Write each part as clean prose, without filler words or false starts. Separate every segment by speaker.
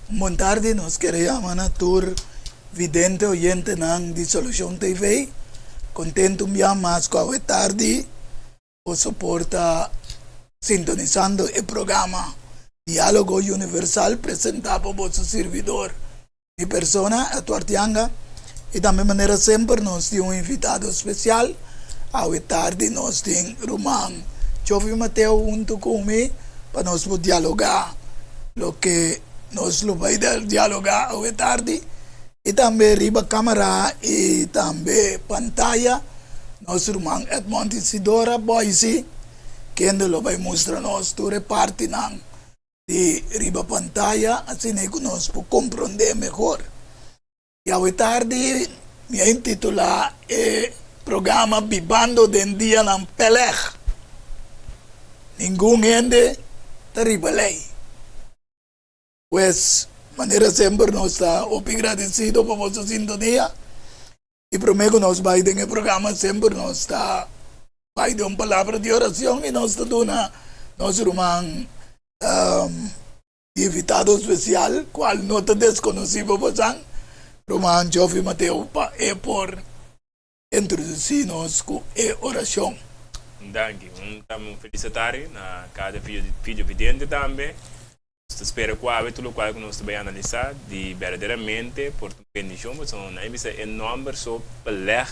Speaker 1: Un bon tardi, nos kere yama na tur vidente oyentenan di Solucion TV. Contento un bia mas cu awe tardi boso por ta sintonisando e programa Dialogo Universal presenta pa boso servidor Mi persona, Edward Yanga, y tambe manera semper nos tin un invitado especial. Awe tardi nos tin ruman Jovi Mateo hunto cu mi pa nos por dialoga loke nos lo bay dialoga awe tardi. Y tambe riba camara y tambe pantaya nos ruman Edmond Isidora Boysie kende lo bay mustra nos tur e partinan di riba pantaya asina ku nos por komprondé mehor. I awe tardi mi a intitulá e programa Bibando den Dianan Pèlèg. Ningun hende ta riba lei. Pues, manera semper nos ta hopi gradesido pa boso sintonia i promé ku nos bai den e programa semper nos ta bai den un palabra di oracion y nos ta duna nos ruman invitado especial cual no ta desconoci pa bosan, ruman Joffy Mateo pa e por introduci nos cu e oracion.
Speaker 2: Danki. Un tambe un felis tardi na cada video vidente tambe. Nos ta spera ku awe tur lokual ku nos ta bai analisá di berdaderamente por ta un bendishon pasobra nan a bisa e nòmber so Peleg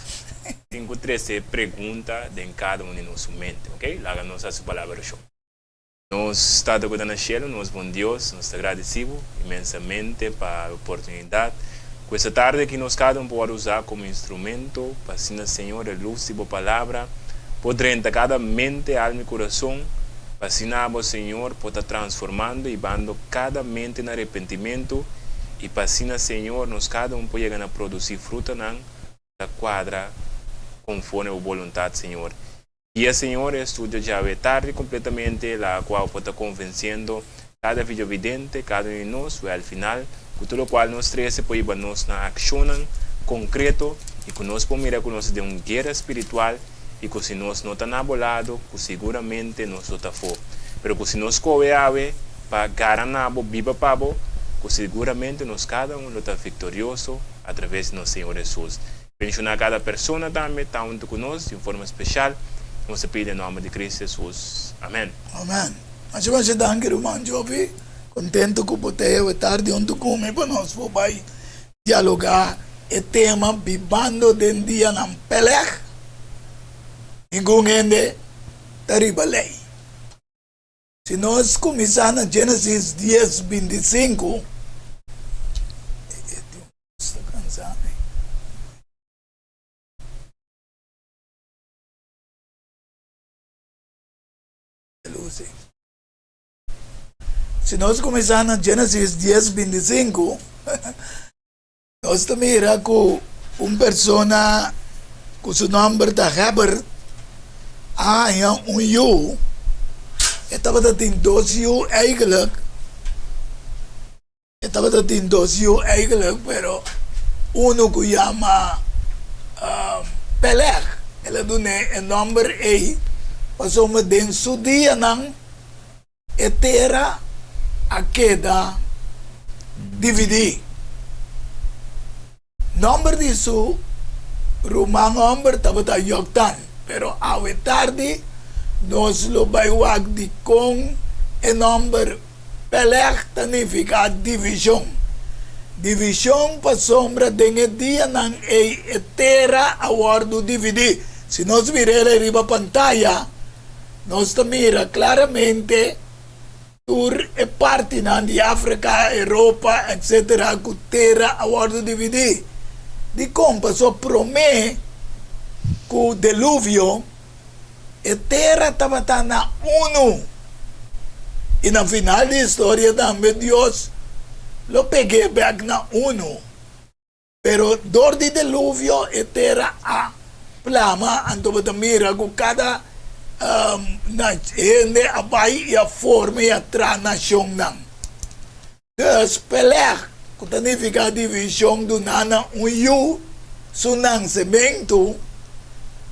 Speaker 2: tin ku trese pregunta den kada un di nos su mente ok laga nos hasi un palabra orashon. Nos Tata ku ta na shelu nos bon Dios nos ta gradisi bo inmensamente pa e oportunidat ku esta tarde aki nos kada un por wòrdu usá komo instrumento pa asina Señor e lus di bo palabra por drenta kada mente alma i kurason Pa asina abo, Señor, por ta transformando i bando kada mente na arepentimentu, i pa asina, Señor, nos kada un por yega na produsí frutanan ku ta kuadra konforme bo boluntat, Señor. Guia, Señor, e estudio djawe tardi kompletamente, laga ku abo por ta konvensiendo kada videovidente, kada un di nos, wèl final, ku tur lokual nos trese por hiba nos na akshonnan konkreto i ku nos por mira ku nos ta den un guera spiritual, i ku si nos no ta na bo lado, ku siguramente nos lo ta afó. Pero ku si nos kohe awe pa gara na bo, biba pa bo, ku siguramente nos kada un lo ta viktorioso a traves di nos Señor Hesus. Bendishoná kada persona tambe ta huntu ku nos di un forma speshal, nos ta pidi den nòmber di Kristu Hesus. Amèn.
Speaker 1: Amèn. Masha masha danki ruman Jovi. Kontento ku bo ta awe tardi huntu ku mi pa nos por bai Dialogá e tema Bibando den dianan Peleg, Ningun hende ta riba lei. Si nos kuminsá na Génesis dies 25, Si nos kuminsá na Génesis dies 25, nos ta mira ku un persona ku su nòmber ta Heber a haña un yu. E tabata tin dos yu eigelijk. E tabata tin dos yu eigelijk, pero unu ku yama Peleg, el a dun'é e nòmber ei pasobra den su dianan E tera a keda dividí. Nòmber di su ruman hòmber tabata Joktan, pero awe tardi nos lo bai wak dikon e nòmber Peleg ta nifiká divishon. Divishon pasobra den e dianan ei e tera a wòrdu dividí. Si nos mir'é riba pantaya, Nos ta mira claramente tur e partinan di Africa, Europa, etc. Cu tera a wordo dividi. Dicon? Pasobra prome cu deluvio e tera tabata na uno. Y na final di historia tambe Dios lo peg'e bek na uno. Pero dor di deluvio e tera a plama, anto bo ta mira ku kada hende a bai i a forma i a traha nashonnan. Dus, Peleg, ku ta nifiká divishon, duná na un yu su nansementu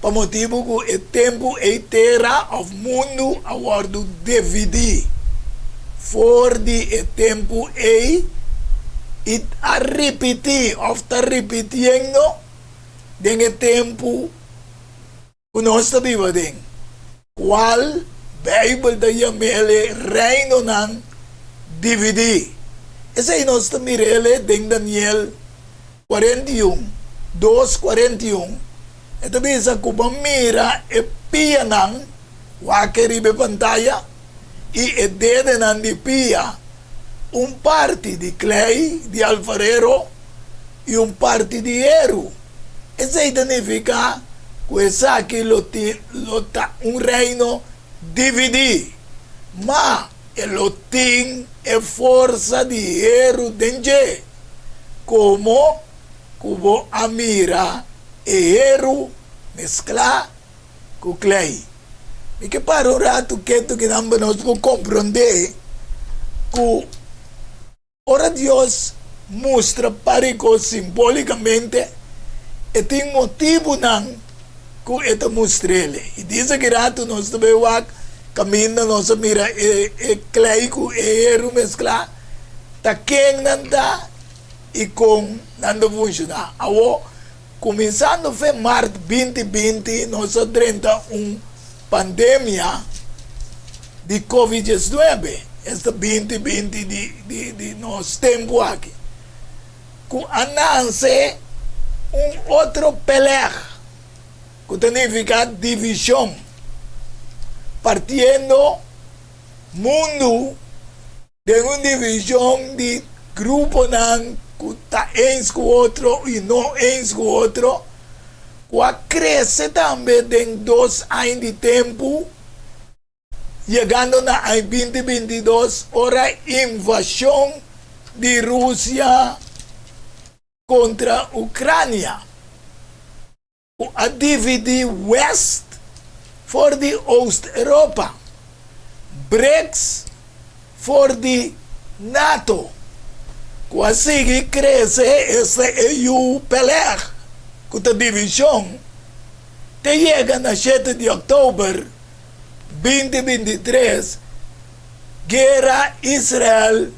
Speaker 1: pa motibu ku e tempu ei tera òf mundu a wòrdu dividí. For di e tempu ei. I a ripití òf ta ripitiendo den e tempu ku nos ta biba den, kual Beibel ta yam'el e reinonan dividí. Esei nos ta mir'el den Daniel 41, 2, 41. E ta bisa ku bo mira e pianan wak riba e pantaya i e dedenan di pia, un parti di klei di alfarero i un parti di heru. Esei ta nifiká ku esaki lo tin lo ta un reino dividí, ma e lo tin e forsa di heru den dje, komo ku bo a mira e heru mesklá ku klei. Mi ke para un ratu ketu kinan pa nos por komprondé ku ora Dios mustra pariko simbólikamente, e tin motibunan ku e ta mustr'el. I disa ki ratu nos ta bai wak kaminda nos a mira e e klei ku e heru mesklá, ta ken nan ta i kon nan ta funshoná. Awor, Kuminsando fe mart 2020 nos a drenta un pandemia di Covid 19, esta 2020 di di di nos tempu aki, ku a nanse un otro pelèg ku ta nifiká divishon, partiendo mundu Den un divishon di gruponan ku ta eens ku otro i no eens ku otro, ku a krese tambe den dos aña di tempu, yegando na aña 2022 ora invashon di Rusia kontra Ukrania. Ku a dividí West for di Oost Europa, BRICS for di nato, ku a sigui krese esta e yu Peleg ku ta divishon te yega na shete di òktober 2023, guera Israel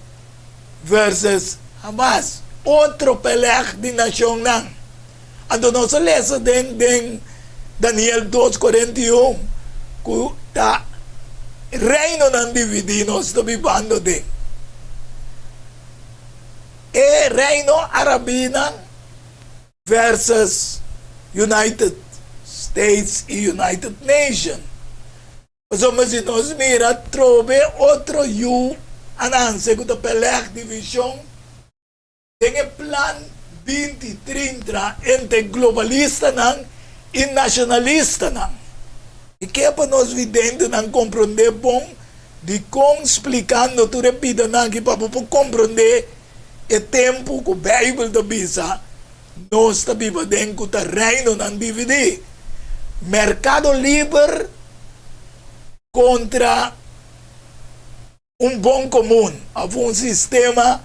Speaker 1: versus Hamas, otro Peleg di nashonnan. Anto nos a lesa den den Daniel 2, 41 ku ta reinonan dividí nos ta bibando den. E reino arabinan versus United States i United Nation. Pasobra si nos mira trobe otro yu a nanse ku ta pelèg divishon. Den e plan 2030 entre globalistanan i nashonalistanan. I ke pa nos videntenan komprondé bon dikon splikando tur e bidanan aki pa bo por komprondé e tempu ku Beibel ta bisa nos ta biba den ku ta reinonan dividí. Merkado liber kontra un bon komun òf un sistema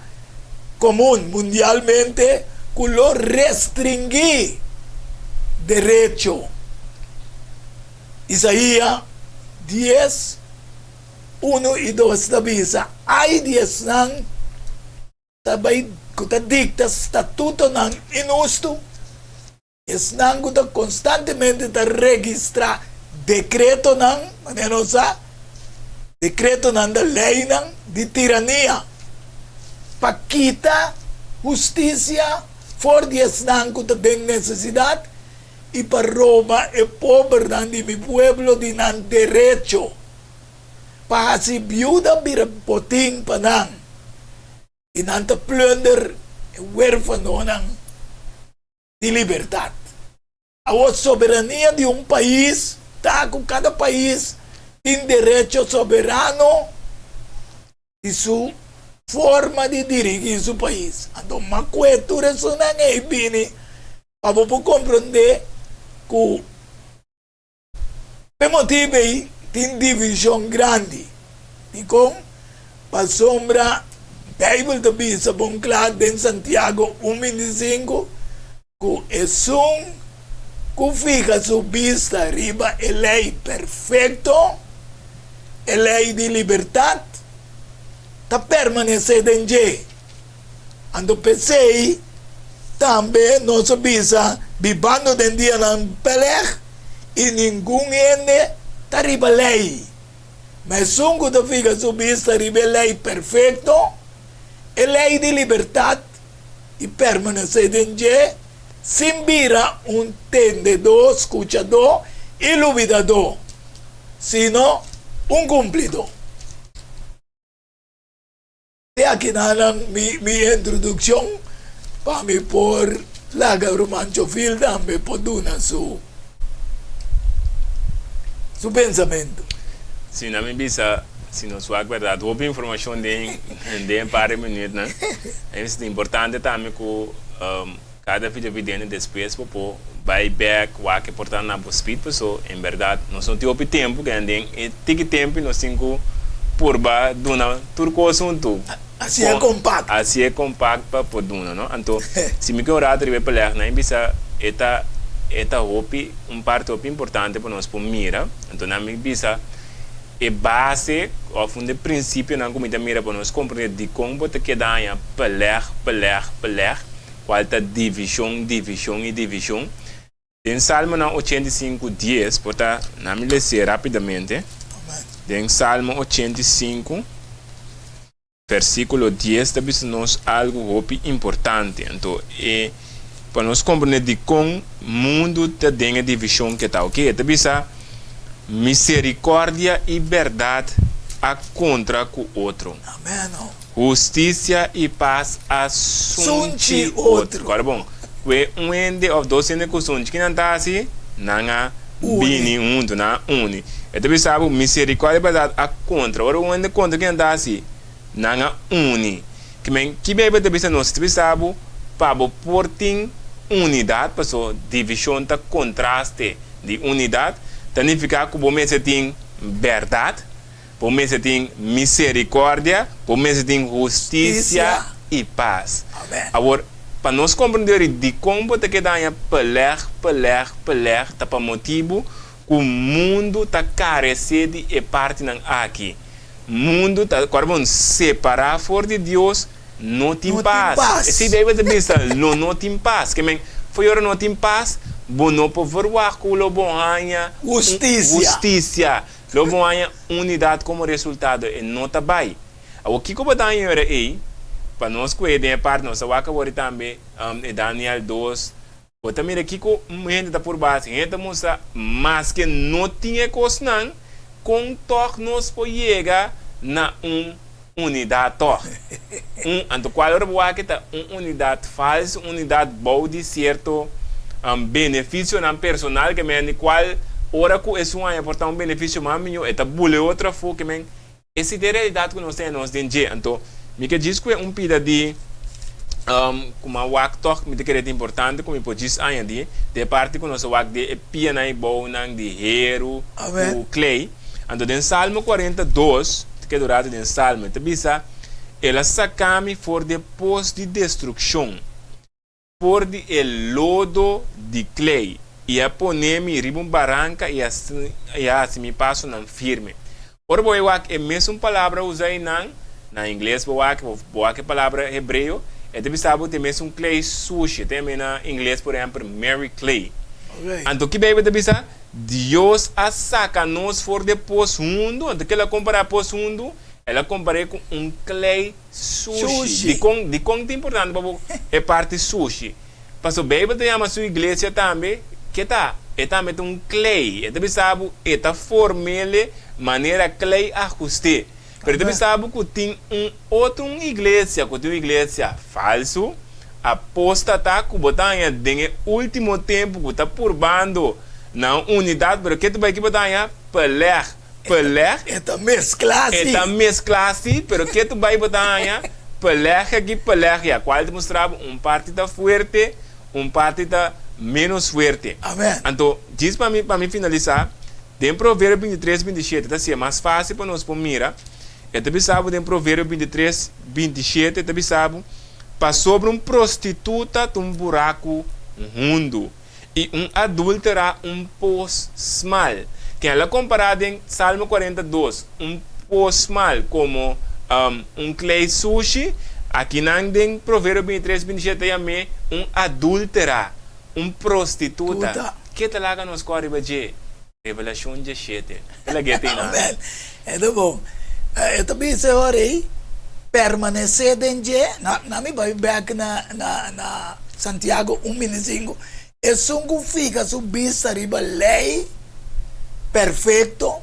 Speaker 1: komun mundialmente ku lo restringí derecho. Isaia dies, unu i dos ta bisa, Ai di esnan ta bai ku ta dikta statutonan inhustu, Esnan ku ta konstantemente ta registrá dekretonan, manera nos sa, dekretonan ta leinan di tirania pa kita hustisia for di esnan ku ta den nesesidat i pa roba e pobernan di mi pueblo di nan derecho, pa hasi biuda bira botin pa nan i nan ta plunder e werfanonan. Di libertat. Awor soberania di un pais ta ku kada pais tin derecho soberano di su forma di dirigi su pais. Anto makue tur esunnan ei bini pa bo por komprende ku P'e motibu ei tin divishon grandi. Dikon? Pasobra Beibel ta bisa bon kla den Santiago un 25 ku esun ku fiha su bista riba e lei perfekto, e lei di libertat, ta permanesé den dje. Anto p'esei tambe nos a bisa bibando den dianan pèlèg i ningun hende ta riba lei. Ma esun ku ta fiha su bista riba e lei perfekto, e lei di libertat, i permanesé den dje, sin bira un tendedó, skuchadó i lubidadó, sino un kumplidó. Te akinanan mi mi introdukshon pa mi por laga ruman Chofil tambe por duna su su pensamentu.
Speaker 2: Si na mi bisa si nos wak bèrdat hopi informashon den den e par di minütnan. E ta importante tambe ku kada video vidente despues bo por bai bèk wak e por ta na bo speed paso en bèrdat nos no tin hopi tempu keda den e tiki tempu nos tin ku purba duna tur kos huntu.
Speaker 1: Hasi e kompakt.
Speaker 2: Hasi e kompakt pa por duna no. Anto si mi ke un rato riba e pelèg nan bisa e ta e ta hopi un parti hopi importante pa nos por mira. Anto nan mi bisa e base òf un di e prinsipionan ku mi ta mira pa nos komprendé dikon bo ta keda haña pelèg pelèg pelèg kual ta divishon divishon i divishon. Den Salmonan 85, 10, por ta, nan mi les'é rápidamente. Den Salmo 85, versíkulo 10 ta bisa nos algu hopi importante. Anto, e, pa nos komprendé dikon mundu ta den e divishon ke ta. Oke, e ta bisa, Miserikòrdia i bèrdat a kontra ku otro. Hustisia i pas a sunchi otro. Kòrda bon, ku e un hende òf dos hende ku sunchi, ki nan ta hasi? Nan a bini huntu, nan a uni. E ta bisa bo, miserikòrdia i bèrdat a kontra. Ora un hende kontra, ki nan ta hasi? Nan a uni. Ki men, ki Beibel ta bisa nos? E ta bisa bo, pa bo por tin unidat, pasobra divishon ta kontraste di unidat, ta nifiká ku bo mester tin bèrdat, Bo mester tin misericordia, bo mester tin husticia y paz. Awor, pa nos comprende ori dicon bo ta keda haña peleg, peleg, peleg, ta pa motibu cu mundu ta carece di e partinan aki. Mundu ta, cu bon, separa for di Dios, no tin paz. Esey Bijbel ta bisa, lo no tin paz. Ke men, fo'i ora no tin paz, bo no por verwagt cu lo bo haña husticia. Lo bo haña unidat komo resultado, e no ta bai. Awor kiko bo ta haña ora ei? Pa nos ku e den e parti nos a wak awor i tambe e Daniel 2, bo ta mira kiko un hende ta purba hasi. Hende ta mustra maske no tin e kosnan, kon tòg nos por yega na un unidat tòg. Un, anto kual ora bo wak ta un unidat falsu, un unidat bou di sierto benefisionan personal ke men di kual ora ku esun haña por ta un benefisio mas mihó e ta bula e otro afó ke men esi ta e realidat ku nos ta nos den dje. Anto mi ke djis ku e un pida di ku mi a wak tòg mi ta kere ta importante ku mi por djis añadí di e parti ku nos a wak di e pianan i bounan di heru ku klei. Anto den Salmo 42, ta keda un ratu den Salmo, e ta bisa, El a saka mi for di e pos di destrukshon, for di e lodo di klei, i a pone mi riba un baranka i a hasi mi pasonan firme. Ora bo e wak e mesun palabra usa einan, na ingles bo wak, bo wak e palabra hebreo, e ta bisa bo ta e mesun klei sushi, e ta yama na ingles por ehempel merry clay. Anto ki Beibel ta bisa? Dios a saka nos for di e pos hundu, anto ke el a kompará e pos hundu? El a kompar'é ku un klei sushi. Dikon? Dikon ta importante pa bo e parti sushi? Pasobra Beibel ta yama su iglesia tambe, ke ta? E tambe ta un klei. E ta bisa bo e ta form'el manera klei ahust'é. Pero e ta bisa bo ku tin un otro un iglesia, ku tin un iglesia falsu, apóstata, ku bo ta haña den e último tempu ku ta purbando na un unidat, pero ke ta bai ke bo ta haña? Pelèg. Pelèg.
Speaker 1: E ta mesklá
Speaker 2: si. E ta mesklá si, pero ke tu bai bo ta haña? Pelèg aki, pelèg ya. Kual ta mustra bo un parti ta fuerte, un parti ta ménos fuerte.
Speaker 1: Amèn.
Speaker 2: Anto, djis pa mi pa mi finalisá, den Proverbio 23, 27 ta siña mas fásil pa nos por mira. E ta bisa bo den Proverbio 23, 27, e ta bisa bo, Pasobra un prostituta ta un buraku hundu. I un adúltera un pos smal. Ken el a kompará den Salmo 42 un pos smal komo un klei sushi? Akinan den Proverbio 23, 27 ta yam'é un adúltera, un prostituta.
Speaker 1: Tuta.
Speaker 2: Ke ta laga nos kòrda riba dje? Revelashon 17. Te lag'é te einan.
Speaker 1: Amèn. E ta bon. E ta bisa e ora ei, Permanesé den dje. Na, na mi bai bèk na, na, na Santiago un 25. Esun ku fika su bista riba lei perfekto,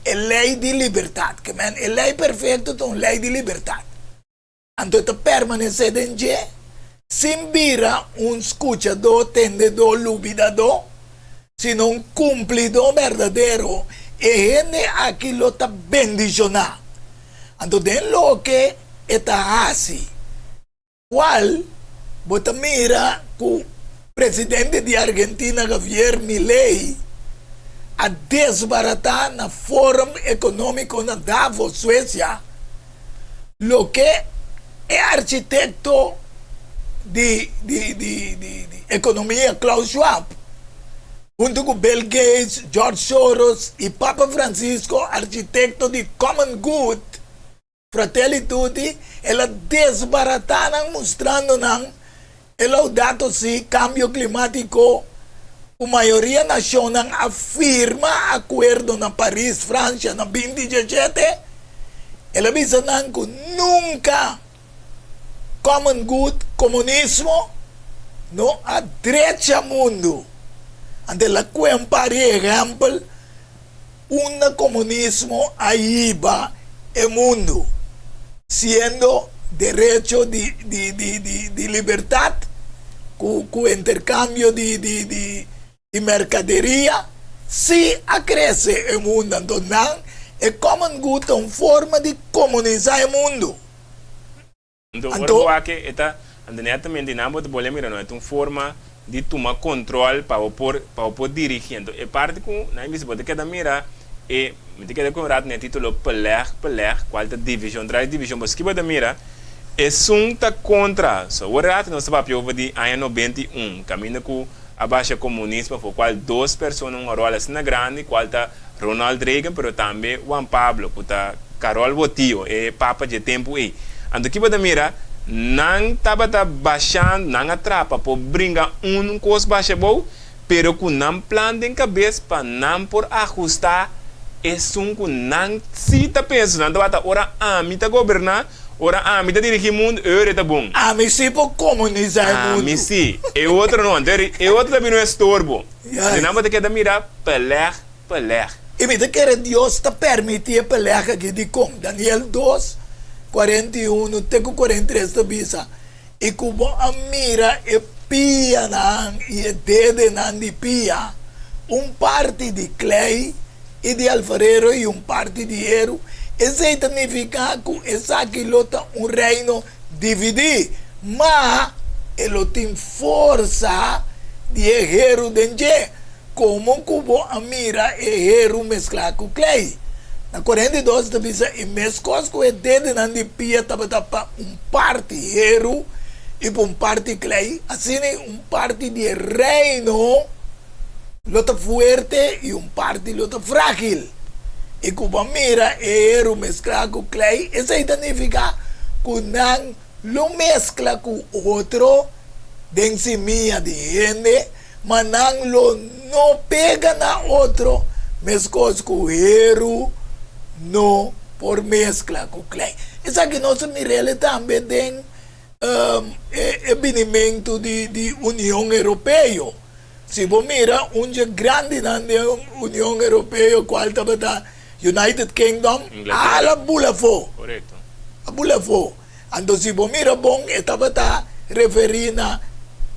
Speaker 1: e lei di libertat. Ke men, e lei perfekto ta un lei di libertat. Anto e ta permanesé den dje, sin bira un skuchadó, tendedó, lubidadó, sino un kumplidó berdadero, e hende aki lo ta bendishoná. Anto den loke e ta hasi, Cual bo ta mira cu presidente di Argentina Javier Milei a desbarata na Forum Economico na Davos, Suecia, loke e architecto di di di di economia Klaus Schwab hunto cu Bill Gates, George Soros y Papa Francisco architecto di Common Good Fratelli Tutti, el a desbaratá nan mustrando nan e Laudato Si, Kambio Klimátiko, ku mayoria nashonnan a firma akuerdo na Paris, Fransha na 2017. El a bisa nan ku nunka Common Good, komunismo, no a drecha mundu. Anto el a kue un par di ehèmpel. Unda komunismo a hiba e mundu, siendo derecho di di di di di libertat ku ku interkambio di di di di merkaderia si a krese e mundu. Anto nan e common good ta un forma di komunisá e mundu.
Speaker 2: Anto ora bo wak e ta, anto netamente nan bo ta bolbe mira no, e ta un forma di tuma control pa bo por, pa bo por dirigi. Anto e parti cu nan bisa bo ta keda mira e, mi ta keda cu un rato na e titulo Beleg, beleg, cual ta division tras division, pasobra ki bo ta mira esun ta contra. So awor rato nos ta papia over di aña 91, caminda cu a basha comunismo afo, cual dos persona un rol asina grandi, cual ta Ronald Reagan pero tambe Juan Pablo cu ta Karol Wojtyla, e papa dje tempu ei. Anto ki bo ta mira? Nan tabata bashando, nan a trapa por bringa un cos basha abou, pero cu nan plan den cabes pa nan por ahusta esun cu nan si ta pensa. Nan tabata ora ami ta goberna, ora ami ta dirigi mundu, e ora e ta bon.
Speaker 1: Ami si por comunisa e mundu.
Speaker 2: Ami si. E otro no. Anto e otro ta bini un estorbo. Anto nan bo ta keda mira peleg, peleg.
Speaker 1: I mi ta kere Dios ta permití e peleg aki. Dikon? Daniel 2, 41 te ku 43 ta bisa, I ku bo a mira e pianan i e dedenan di pia, un parti di klei i di alfarero i un parti di heru, esei ta nifiká ku esaki lo ta un reino dividí, ma e lo tin forsa di e heru den dje, komo ku bo a mira e heru mesklá ku klei. Na 42 ta bisa, I meskos ku e dedenan di pia tabata pa un parti heru i pa un parti klei, asina un parti di e reino lo ta fuerte i un parti lo ta frágil. I ku bo a mira e heru mesklá ku klei, esei ta nifiká ku nan lo meskla ku otro den simia di hende, ma nan lo no pega na otro meskos ku heru no por meskla ku klei. Esaki nos a mir'el tambe den e binimentu di Union Europeo. Si bo mira un dje grandinan den Union Europeo cual tabata United Kingdom,
Speaker 2: Inglaterra.
Speaker 1: al a bula afó.
Speaker 2: Correcto.
Speaker 1: A bula afó. Anto si bo mira bon e tabata referi na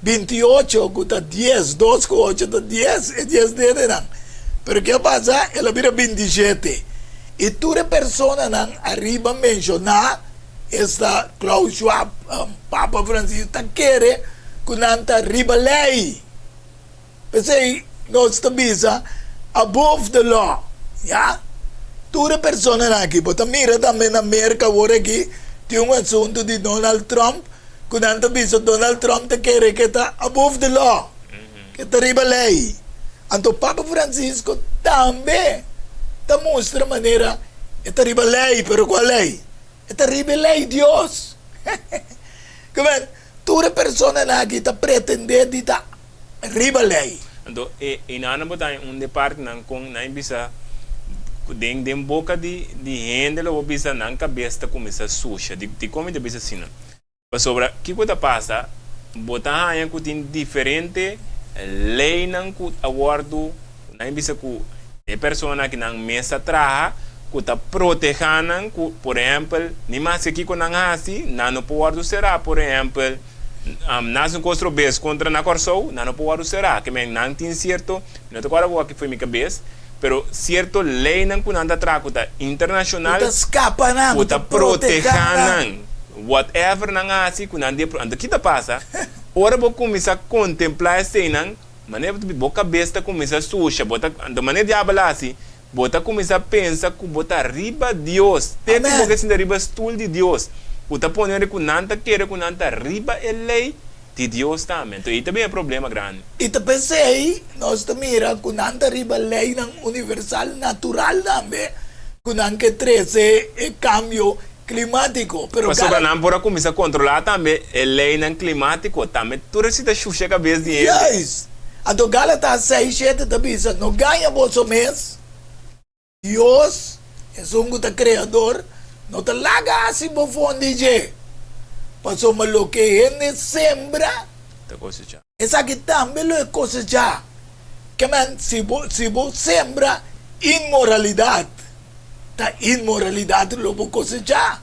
Speaker 1: 28 cu ta 10, dos cu ocho ta 10, e 10 dedenan. Pero ke a pasa? El a bira 27. Y tur e personanan ariba menciona Esta Klaus Schwab, Papa Francisco ta kere ku nan ta riba lei. P'esei nos ta bisa above the law, ya. Tur e personanan aki, bo ta mira tambe na Merka awor aki tin un asuntu di Donald Trump ku nan ta bisa Donald Trump ta kere ke ta above the law, ke ta riba lei. Anto Papa Francisco tambe ta mustra manera e ta riba lei, pero kua lei? E ta riba e lei Dios. Ke men, tur e personanan aki ta pretendé di ta riba lei.
Speaker 2: Anto e einan bo ta haña un de partinan kon nan bisa ku den den boka di di hende lo bo bisa nan kabes ta kuminsá susha. Di dikon mi ta bisa asina? Pasobra kiko ta pasa? Bo ta haña ku tin diferente leinan ku a wòrdu nan bisa ku e persona ki nan mes ta traha ku ta protehá nan ku por ehèmpel ni maske kiko nan hasi nan no por wòrdu será. Por ehèmpel nan hasi un kos robes kontra na Kòrsou nan no por wòrdu será. Ke men nan tin sierto, mi no ta kòrda wak for mi kabes, pero sierto leinan ku nan ta traha ku ta internashonal
Speaker 1: Ku ta skapa nan,
Speaker 2: ku
Speaker 1: ku
Speaker 2: ta
Speaker 1: ta protehá
Speaker 2: protehá
Speaker 1: nan.
Speaker 2: nan. Whatever nan hasi ku nan di anto ki ta pasa? Ora bo kuminsá kontemplá eseinan, manera bo ta bo kabes ta kuminsá susha, bo ta anto manera diabel a hasi, bo ta kuminsá pensa ku bo ta riba Dios, te ku bo
Speaker 1: Amen.
Speaker 2: ke sinta riba stul di Dios, ku ta pone ku nan ta kere ku nan ta riba e lei di Dios tambe. Anto ei ta bin e problema grandi.
Speaker 1: I ta p'esei nos ta mira ku nan ta riba leinan universal natural tambe, ku nan ke trese e kambio Klimátiko, pero
Speaker 2: Pasobra
Speaker 1: kada.
Speaker 2: nan por a kuminsá kontrolá tambe e leinan klimátiko, tambe tur esei ta shusha kabes di hende.
Speaker 1: Juist! Anto Gálatas 6, 7 ta bisa, No gaña boso mes, Dios, esun ku ta Kreador, no ta laga hasi bofon di dje, pasobra loke hende sembra,
Speaker 2: Ta kosechá.
Speaker 1: Esaki tambe lo e kosechá. Kemen, si bo, si bo sembra inmoralidat, ta inmoralidat lo bo kosechá.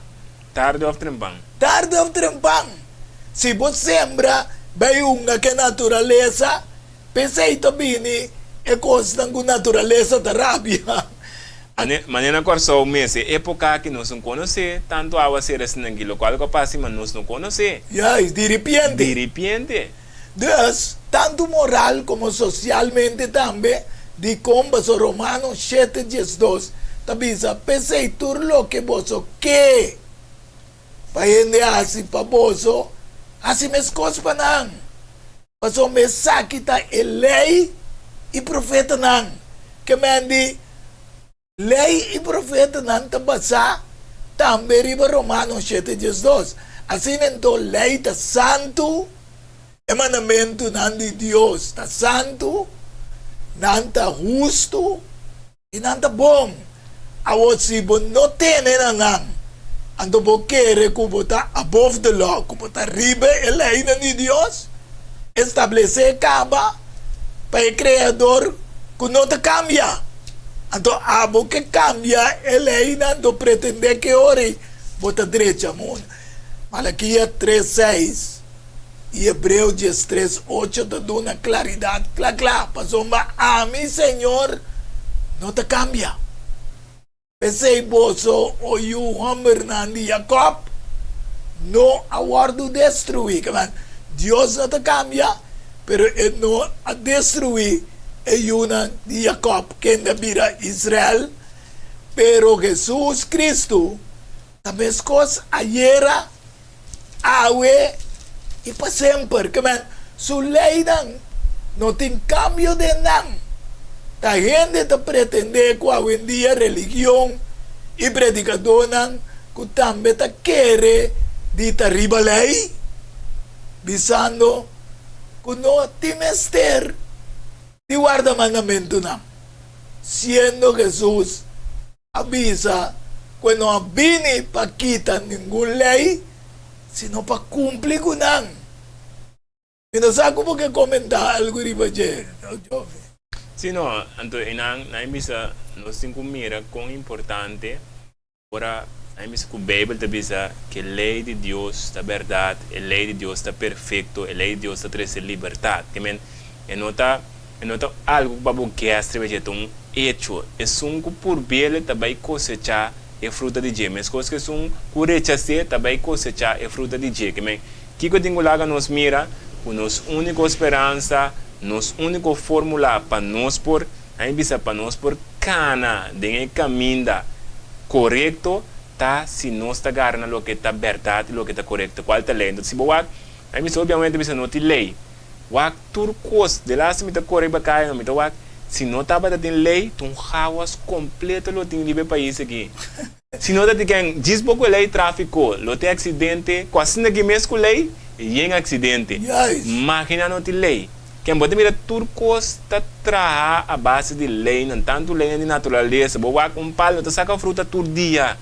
Speaker 2: Tarde òf trempan.
Speaker 1: Tarde òf trempan. Si bo sembra bai hunga ku e naturalesa, p'esei ta bini e kosnan ku naturalesa ta rabia.
Speaker 2: Manera na Kòrsou mes, e époka aki nos no konosé tantu awaseru asina aki, lokual ku a pasa ma nos no konosé.
Speaker 1: Juist, di ripiente.
Speaker 2: Di ripiente.
Speaker 1: Dus, tantu moral komo sosialmente tambe, dikon boso Romano shete 12 ta bisa, P'esei tur loke boso ke pa hende hasi pa boso, hasi meskos pa nan. Pasobra esaki ta e Lei i Profetanan. Ke men di Lei i Profetanan ta basá tambe riba Romano shete 12. Asina enton Lei ta santu, e mandamentunan di Dios ta santu, nan ta hustu I nan ta bon. Awor si bo no tene na nan, anto bo kere ku bo ta above the law, ku bo ta riba e leinan di Dios establesé kaba pa e Kreador ku no ta kambia. Anto abo ke kambia e leinan anto pretendé ke ora ei bo ta drecha mundu. Malakia tres seis. I Hebreo 13, ocho ta duna klaridat kla kla, Pasobra ami, Señor, no ta kambia. P'esei boso, o yu hòmbernan di Jakòb, no a wòrdu destruí. Ke men, Dios no ta kambia, pero e no a destruí e yunan di Jakòb, kende a bira Israel. Pero Hesus Kristu ta meskos ayera. Awe i pa semper. Ke men, su leinan no tin kambio den nan. Ta hende ta pretendé ku awendia religion i predikadónan ku tambe ta kere di ta riba lei, bisando ku no tin mester di warda mandamentunan, siendo Hesus a bisa ku e no a bini pa kita ningun lei, sino pa kumpli ku nan. Mi no sa ku bo ke komentá algu riba dje, Jovi.
Speaker 2: Sí, no, anto einan nan bisa nos tin ku mira kon importante ora nan bisa ku Beibel ta bisa ku e lei di Dios ta bèrdat, e lei di Dios ta perfekto, e lei di Dios ta trese libertat. Ke men e no ta e no ta algu ku pa bo gès riba dje, ta un Echo, esun ku purb'el ta bai kosechá e fruta di dje, meskos ku esun ku rechas'é ta bai kosechá e fruta di dje. Ke men, kiko tin ku laga nos mira? Ku nos úniko speransa, nos úniko fórmula pa nos por, a mi bisa, pa nos por kana den e kaminda korekto ta si nos ta gara na loke ta bèrdat i loke ta korekto. Kual ta lei? Entonces, si bo wak, a mi bisa, obiamente bisa no tin lei. Wak tur kos, delaste mi ta kore riba kaya no mi ta wak, si no tabata tin lei, ta un hawas kompleto lo tin riba e pais aki. Si no ta tin ken djis bo ku e lei trafiko lo tin aksidente ku asina ki mes ku lei yen aksidente. Makina no tin lei. Ken bo ta mira tur kos ta traha a base di leinan tantu leinan di naturalesa bo wak un pal no ta saka fruta tur dia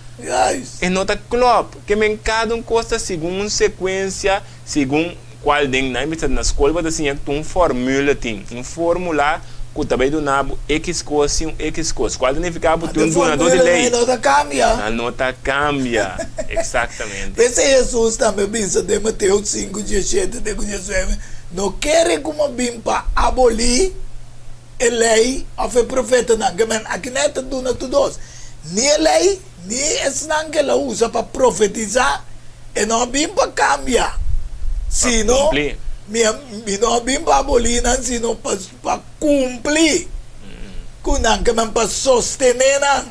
Speaker 2: e no ta klòp ke men kada un kos ta segun un sekuensia segun Cual den nan bisa na scol bo ta siña cu un formula tin, un formula cu ta bay duna bo X cos sin un X cos, cual ta nifica bo tin un dunador di ley.
Speaker 1: Nan no ta cambia.
Speaker 2: Nan no ta cambia, exactamente.
Speaker 1: P'esey Jesus tambe bisa den Mateo sinku, diesshete te cu diesnuebe, No kere cu mi bin pa aboli e ley of e profetanan, ke men aki nan e ta duna tur dos, ni e ley Ni esnan ke la usa pa profetisa, e no a bin pa kambia, sino mi a mi no a bin pa abolí nan, sino pa pa kumpli ku nan, ke men pa sostené nan.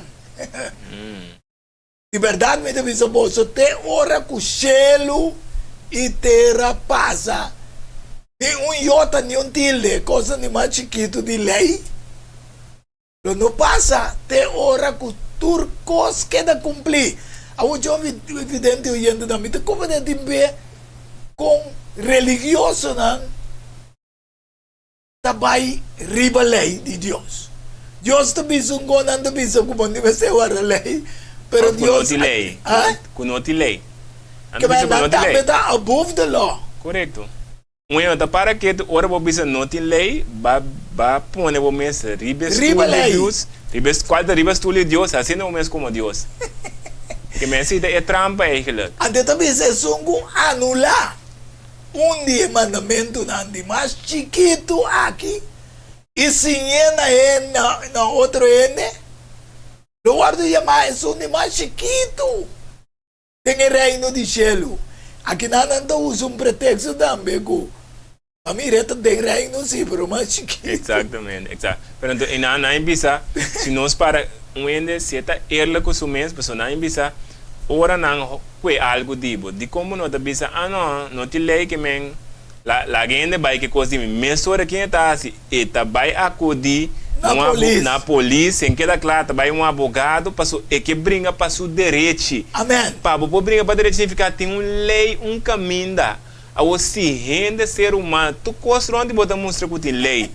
Speaker 1: Di bèrdat mi ta bisa boso, te ora ku shelu i tera pasa, ni un yota ni un tilde, kosnan di mas chikitu di lei, Lo no pasa te ora ku tur kos keda kumplí. Awor jo vidente oyentenan, mi ta komprendé tin be kon religiosonan ta bai riba lei di Dios. Dios ta bisa un kon, nan ta bisa ku bo no mester warda lei, pero
Speaker 2: Ku no
Speaker 1: Dios
Speaker 2: tin lei.
Speaker 1: a
Speaker 2: Ku no tin lei. Nan
Speaker 1: Ke
Speaker 2: ta bisa ku
Speaker 1: nan
Speaker 2: no tin lei.
Speaker 1: tambe ta above the law.
Speaker 2: Korekto. Bueno, ta para ketu ora bo bisa no tin ley, ba ba pone bo mes riba e
Speaker 1: Riba
Speaker 2: stoel di
Speaker 1: ley.
Speaker 2: Dios, riba e cual ta riba stoel di Dios, haciendo bo mes como Dios. Ke men si ta e trampa eigenlijk.
Speaker 1: Anto ta bisa esun ku anulá un di e mandamentunan di mas chikitu aki i siñ'é na e na otro hende, lo wòrdu yamá esun di mas chikitu. Den e Reino di Shelu. Akinan nan ta usa un preteksto tambe ku a mira e ta den Reino si, pero mas chikitu.
Speaker 2: Exactamente, exact. Pero anto einan nan a bisa, si nos para un hende si e ta eerlijk ku su mes, pasobra nan a bisa ora nan kue algu di bo, dikon bo no ta bisa, ah no, no tin lei ke men la laga e hende bai ke kos di mi. Mesora ken e ta hasi? E ta bai akudí
Speaker 1: Na
Speaker 2: un abo
Speaker 1: polis.
Speaker 2: na polis, sin keda kla, ta bai un abogado paso e ke bringa pa su derechi.
Speaker 1: Amen.
Speaker 2: Pa bo por bringa pa derechi significa tin un ley, un caminda. Awor si hende, ser humano, tur cos rond di bo ta mustra cu tin ley,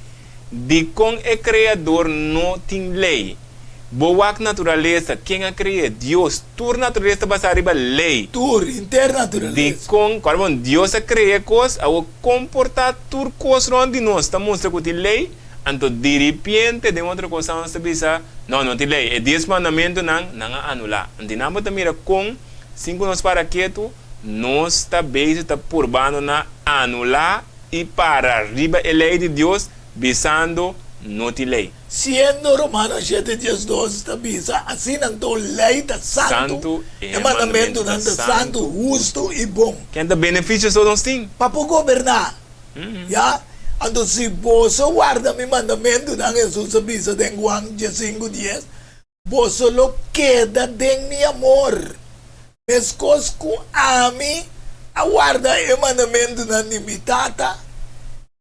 Speaker 2: dicon e Creador no tin ley? Bo wak naturalesa, ken a crea? Dios. Tur naturalesa ta basa riba ley.
Speaker 1: Tur, henter naturalesa.
Speaker 2: Dicon, cual bon, Dios a crea e cos, awor comporta tur cos rond di nos ta mustra cu tin ley, anto diripiente den otro cosnan nos ta bisa, no, no tin ley. E dies mandamentonan, nan a anula. Anto nan bo ta mira con, sin cu nos para ketu, nos ta bezig ta purbando na anula y para riba e ley di Dios, bisando, no tin ley.
Speaker 1: Siendo Romanos shete diesdos ta bisa, Asina anto lei ta santu,
Speaker 2: Santu,
Speaker 1: e mandamentunan ta santu, hustu i bon.
Speaker 2: Ken ta benefisio so nos tin?
Speaker 1: Pa por goberná. Ya? Anto si boso warda mi mandamentunan, Hesus a bisa den Juan diesinku dies, boso lo keda den mi amor, meskos ku ami a warda e mandamentunan di mi Tata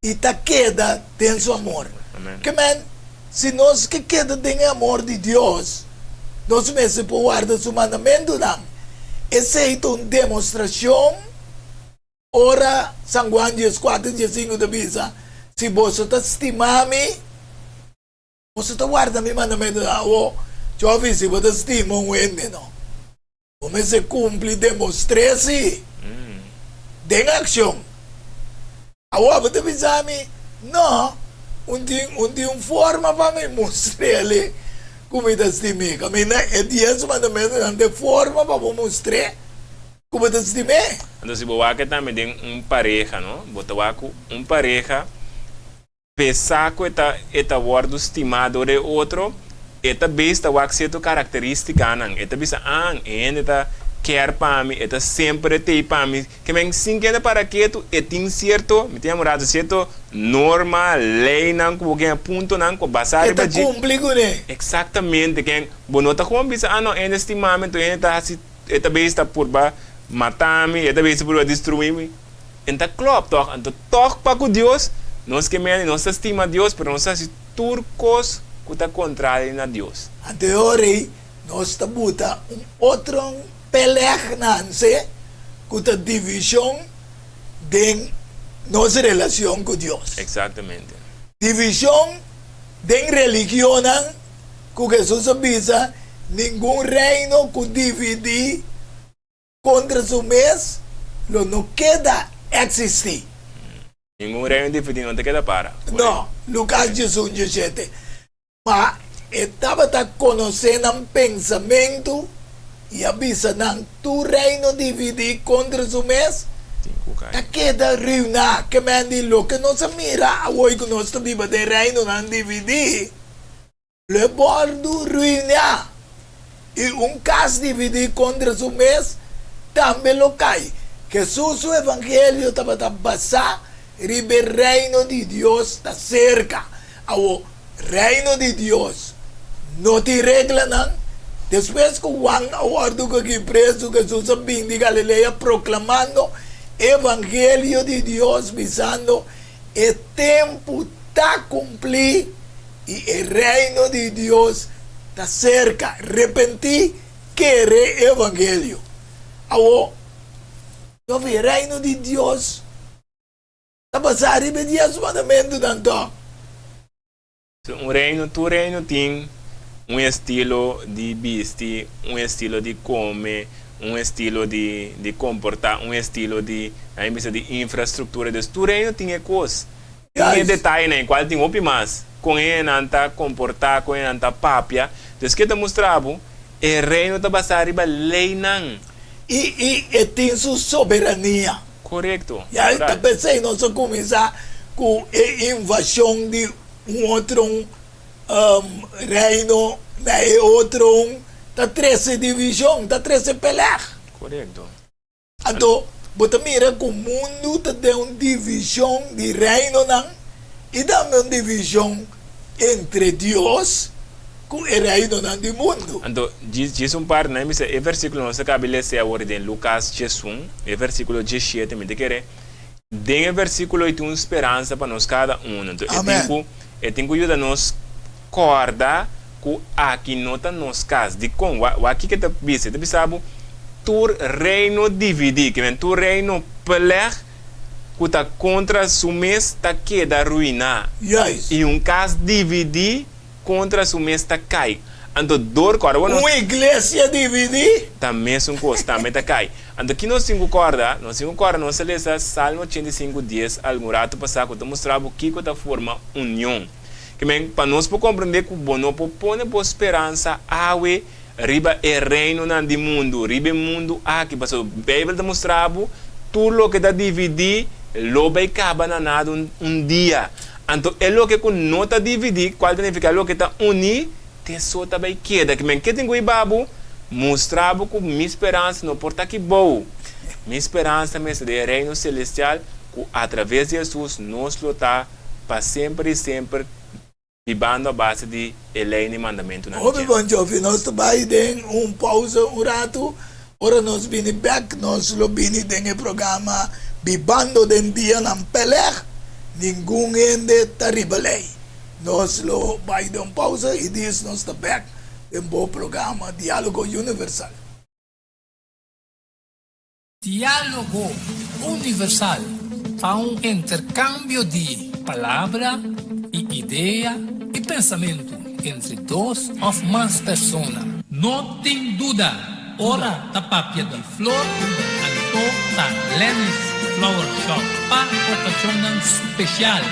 Speaker 1: i ta keda den su amor. Ke men, si nos ke keda den e amor di Dios, nos mester por warda su mandamentunan. Esei ta un demostrashon ora San Juan dieskuater diesinku ta bisa, Si boso ta stima mi, boso ta warda mi mandamentunan. Awor, Jovi, si bo ta stima un hende, no, bo mester kumpli demostr'é si den akshon. Awor bo ta bisa mi, No, un tin un tin un forma pa mi mustr'é ku mi ta stim'é. Kaminda e dies mandamentunan ta e forma pa bo mustr'é ku bo ta stim'é.
Speaker 2: Anto si bo wak tambe den un pareha, no, bo ta wak ku un pareha Pesa ku e ta e ta wòrdu stimá dor e otro, e ta beis ta wak sierto karakteristikanan. E ta bisa, An, e hende ta kèr pa mi, e ta semper e tei pa mi. Ke men sin kende para ketu, e tin sierto, mi tin amorado, sierto norma, leinan ku bo ke puntonan ku basá
Speaker 1: E
Speaker 2: riba
Speaker 1: ta
Speaker 2: dje.
Speaker 1: kumpli kuné.
Speaker 2: Eksaktamente. Ken bo no ta komo bisa, Ah, no, e hende stimá mi, anto e hende ta hasi, e ta beis ta purba mata mi, e ta beis ta purba destruí mi. En ta klòp tòg? Anto tòg pa ku Dios, nos ke mende, nos ta stima Dios, pero nos ta hasi tur kos ku ta kontrali na Dios.
Speaker 1: Anto e ora ei, Nos ta buta un otro pelej nanse ku ta divishon den nos relashon ku Dios.
Speaker 2: Exactamente.
Speaker 1: Divishon den religionnan ku Hesus a bisa ningun reino ku dividí kontra su mes lo no keda eksistí.
Speaker 2: Ningun reino dividí no ta keda para.
Speaker 1: No, Lukas 11, 17. Ma e tabata konosé nan pensamentu i a bisa nan, Tur reino dividí kontra su mes ta keda ruiná. Ke men di loke nos a mira awor ku nos ta biba den reinonan dividí, lo e wòrdu ruiná, i un kas dividí kontra su mes tambe lo kai. Hesus su evangelio tabata basá riba e Reino di Dios ta serka. Awor, Reino di Dios no tin reglanan. Despues ku Juan a wòrdu kogí prezu, Hesus a bin di Galilea proklamando e evangelio di Dios, bisando, E tempu ta kumplí i e Reino di Dios ta serka. Repentí, kere e evangelio. Awor, Jovi, e Reino di Dios ta basá riba e dies mandamentunan tòg?
Speaker 2: Un reino, tur reino tin un estilo di bisti, un estilo di come, un estilo di di comporta, un estilo di, nan bisa di infrastructura. Dus tur reino tin e cos, tin e detayenan, e cual tin hopi mas, con e nan ta comporta, con e nan ta papia. Dus ke ta mustra bo, e reino ta basa riba leynan.
Speaker 1: I i e tin su soberania.
Speaker 2: Korekto.
Speaker 1: Ya ta p'esei nos a kuminsá ku e invashon di un otro reino na e otro un ta trese divishon, ta trese pelèg.
Speaker 2: Korekto.
Speaker 1: Anto bo ta mira ku mundu ta den un divishon di reinonan i tambe un divishon entre Dios ku e reinonan di mundu.
Speaker 2: Anto, djis un parti nan bisa e versikulo nos a kabi lese awor den Lukas 11, e versikulo 17, mi ta kere den e versikulo ei tin un speransa pa nos kada uno. Anto e tin ku e tin ku yuda nos kòrda ku aki no ta nos kas. Dikon? Wak kiko e ta bisa. E ta bisa bo tur reino dividí, ke men tur reino plèg ku ta kontra su mes ta keda ruiná. I un kas dividí kontra su mes ta kai. Anto dor ku ora bo nos.
Speaker 1: Un iglesia dividí.
Speaker 2: Ta mesun kos, tambe ta kai. Anto ki nos tin ku kòrda? Nos tin ku kòrda nos a lesa Salmo 85, 10 algun ratu pasá ku ta mustra bo kiko ta forma union. Ke men, pa nos por komprendé ku bo no por pone bo speransa awe riba e reinonan di mundu, riba e mundu aki, pasobra Beibel ta mustra bo tur loke ta dividí lo bai kaba na nada un dia. Anto e loke ku no ta dividí, kual ta nifiká loke ta uní, te so ta bai keda. Ki men ke tin ku hiba bo? Mustra bo ku mi speransa no por ta aki bou. Mi speransa mester den e Reino selestial ku atraves di Hesus nos lo ta pa semper i semper bibando a base di e lei ni mandamentunan di
Speaker 1: Hopi
Speaker 2: dje.
Speaker 1: bon Jofi, nos ta bai den un pausa un ratu, ora nos bini bek nos lo bini den e programa Bibando den Dianan Peleg, Ningun hende ta riba lei. Nos lo bai den un pausa i dis nos ta bek den bo programa Dialogo Universal.
Speaker 3: Diálogo Universal ta un interkambio di palabra i idea i pensamentu entre dos òf mas persona. No tin duda, ora ta papia di flor, anto ta Lenny's Flower Shop pa okashonnan spesial.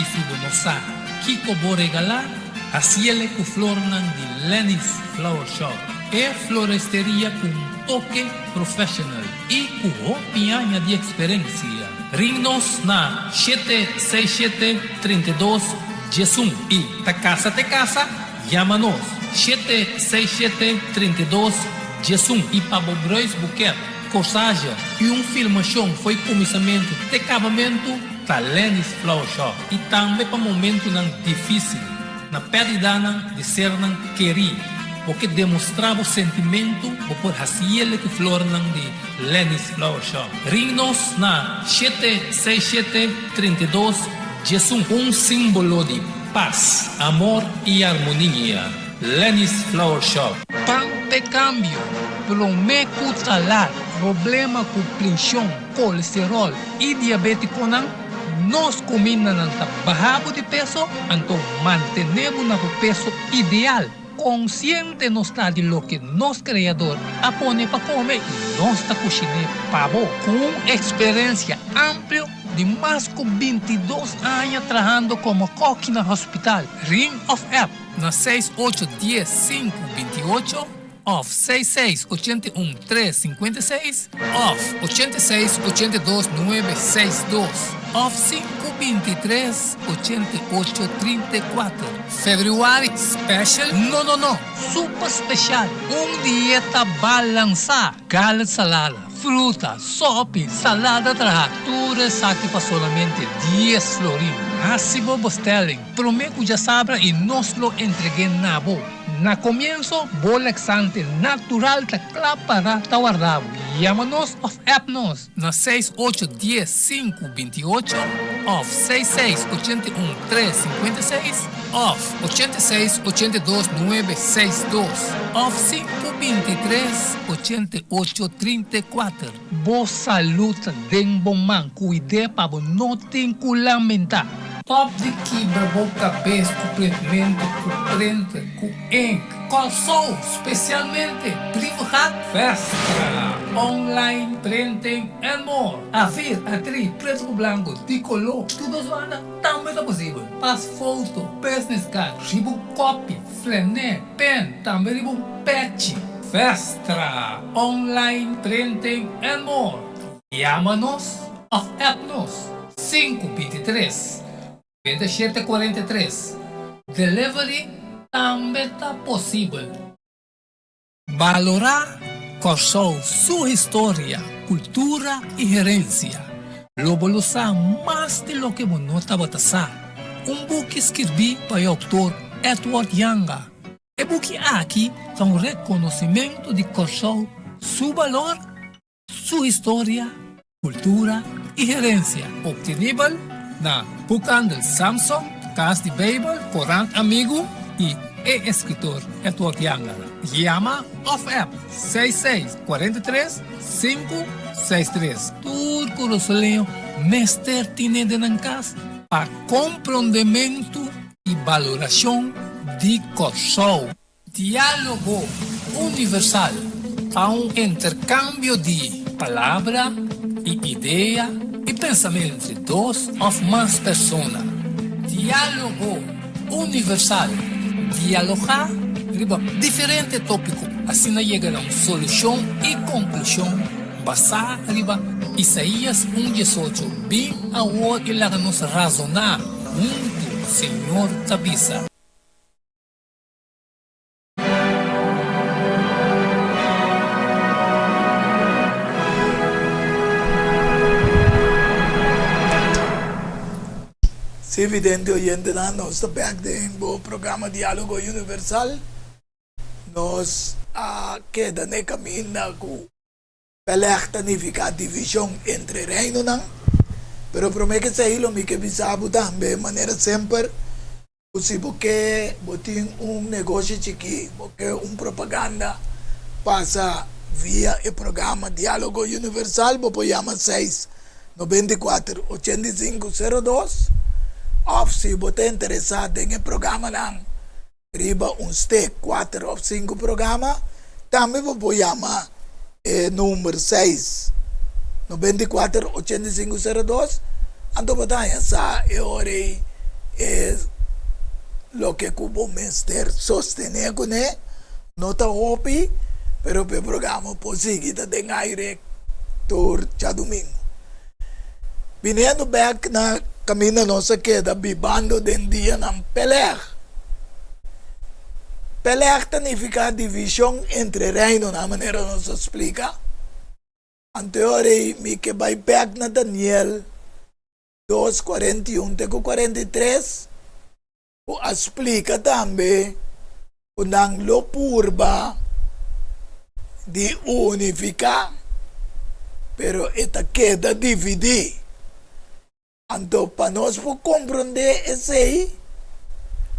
Speaker 3: I si bo no sa kiko bo regalá, hasiele ku flornan di Lenny's Flower Shop, e floresteria ku un toke professional y cu hopi aña di experencia. Ring nos na 767 32 11 y ta casa te casa, yama nos 767 32 11 y pa bo bruis buket, corsage y un filmacion fo'i cuminsamentu te cabamentu ta Lenny's Flower Shop y tambe pa momentunan dificil. Na pèrdidanan di sernan kerí, bo ke demostrá bo sentimentu, bo por hasiele ku flornan di Lenny's Flower Shop. Ring nos na 767 32 11. Un símbolo di pas, amor i armonia. Lenny's Flower Shop.
Speaker 1: Pa.
Speaker 3: p'e kambio, promé ku ta lat. Problema ku prenshon, kolesteròl i diabétikonan, nos kumindanan ta baha bo di peso, anto mantené bo na bo peso ideal. Konsiente nos ta di loke nos Kreador a pone pa kome i nos ta kushiné pa bo. Ku un eksperensia amplio di mas ku 22 aña trahando komo kòki na hospital, ring òf app na seis ocho dies sinku binti ocho òf seis seis 81 tres 56 òf 86 82 nuebe seis dos òf sinku 23 88 34. Februari special? No no no! Super special! Un dieta balansá! Garlic salada, fruta, sopi, salada traha, tur esaki pa solamente 10 florin. Hasi bo bestelling promé ku djasabra i nos lo entreg'é na bo. Na komienso, bo laxante natural ta kla para ta warda bo. Yama nos òf app nos na seis ocho dies sinku 28 òf seis seis 81 tres 56 òf 86 82 nuebe seis dos òf sinku 23 88 34. Bo salud ta den bo man, kuid'é pa bo no tin ku lamentá. Stop di kibra bo kabes ku printmentu, ku printer, ku ink. Kòrsou, spesialmente Brievengat, Vestra, online printing and more. A4, A3, pretu ku blanku, di koló, tur dos banda tambe ta posibel. Pas foto, business card, riba un kopi, flené, pen, tambe riba un pechi. Vestra, online printing and more. Yama nos òf app nos, 5 23 97 43. Delivery tambe ta posibel. Balorá Kòrsou su historia, kultura i herensia. Lo bo lo sa mas di loke bo no tabata sa. Un buki skirbí pa e outor Edward Janga. E buki aki ta un rekonosimentu di Kòrsou su balor, su historia, kultura i herensia. Optenibel na Boekhandel Samson, Kas di Beibel, Korant Amigu i e eskritor Edward Janga. Yama òf app 66 43 563. Tur kurasoleño mester tine den nan kas pa komprondementu i balorashon di Kòrsou. Diálogo Universal ta un interkambio di palabra i idea i pensamentu entre dos òf mas persona. Diálogo Universal, dialogá riba diferente tópiko, asina yega na un solushon i konklushon basá riba Isaías un 18, Bin awor i laga nos razoná huntu, Señor ta bisa.
Speaker 1: Sí, vidente oyentenan, nos ta bek den bo programa Diálogo Universal. Nos a keda n'e kaminda ku Peleg ta nifiká divishon entre reinonan. Pero promé ke esei lo mi ke bisa bo tambe, manera semper, ku si bo ke bo tin un negoshi chikí, bo ke un propaganda pasa via e programa Diálogo Universal, bo por yama seis 94 85 02 òf si bo ta interesá den e programanan riba un stek kuater òf sinku programa, tambe bo por yama e number seis 94 85 02, anto bo ta haña sa e ora ei e loke ku bo mester sostené kuné. No ta hopi, pero p'e programa por sigui ta den aire tur djadumingu. Biniendo bek na kaminda nos a keda bibando den dianan Peleg. Peleg ta nifiká divishon entre reinonan, manera nos a splika. Anto e ora ei mi ke bai bek na Daniel dos, 41 te ku 43, ku a splika tambe ku nan lo purba di unifiká, pero e ta keda dividí. Anto pa nos por komprondé esei,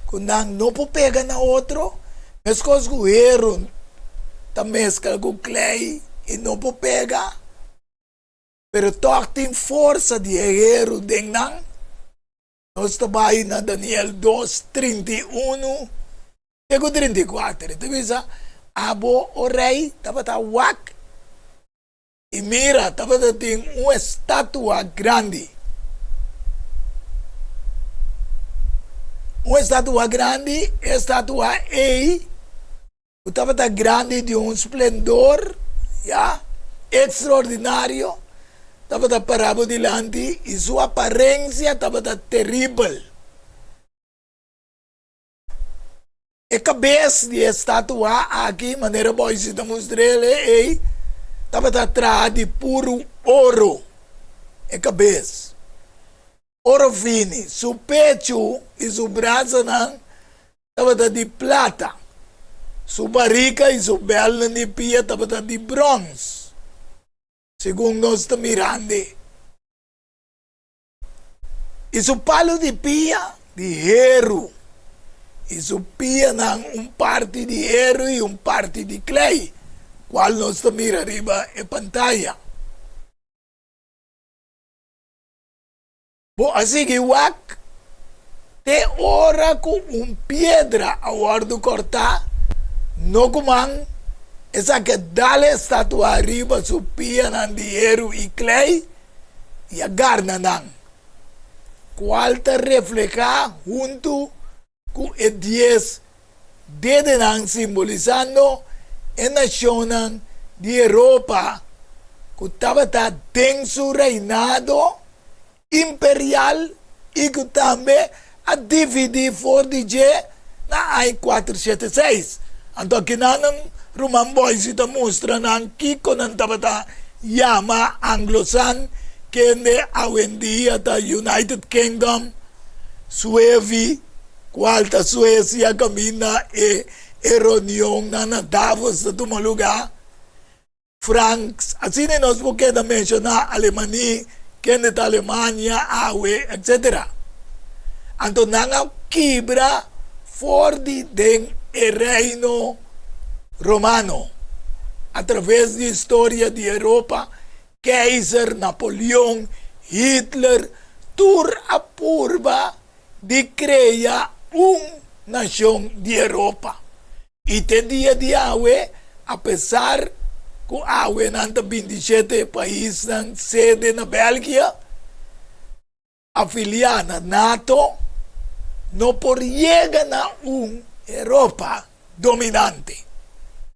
Speaker 1: ku nan no por pega na otro, meskos ku heru. ta meskla ku klei i no por pega, pero tòg tin forsa di e heru den nan. Nos ta bai na Daniel dos, 31 te ku 34. E ta bisa, Abo, o rei, tabata wak, i mira, tabata tin un estatua grandi. Un estatua grandi, e estatua ei ku tabata grandi di un splendor, ya, ekstraordinario, tabata pará bo dilanti i su aparensia tabata teribel. E kabes di e statua aki, manera Boise ta mustr'el ei, tabata traha di puru oro, e kabes. Oro fini, su pechu i su brasanan tabata di plata, su barika i su bèlnan di pia tabata di bròns, segun nos ta mirando. I su palu di pia di heru, i su pianan un parti di heru i un parti di klei, kual nos ta mira riba e pantaya. Bo a sigui wak te ora ku un piedra a wòrdu kòrtá, no ku man, esaki a dal e statua riba su pianan di heru i klei i a garna nan, kual ta reflehá huntu ku e dies dedenan simbolisando e nashonnan di Europa ku tabata den su reinado imperial i ku tambe a dividí for di dje na aña kuater shete seis. Anto akinan nan ruman Boise ta mustra nan kiko nan tabata yama Anglosan kende awendia ta United Kingdom, Suevi, Cual ta Suecia caminda e e reunionnan na Davos ta tuma lugar. Franks, asina nos por keda menciona Alemanie, kende ta Alemania awe, etc. Anto nan a kibra for di den e Reino Romano. A traves di historia di Europa, Keizer Napoleon, Hitler, tur a purba di krea un nashon di Europa. I te dia di awe, apesar ku awe nan ta bintishete paisnan sede na Belgia, afiliá na nato, no por yega na un Europa dominante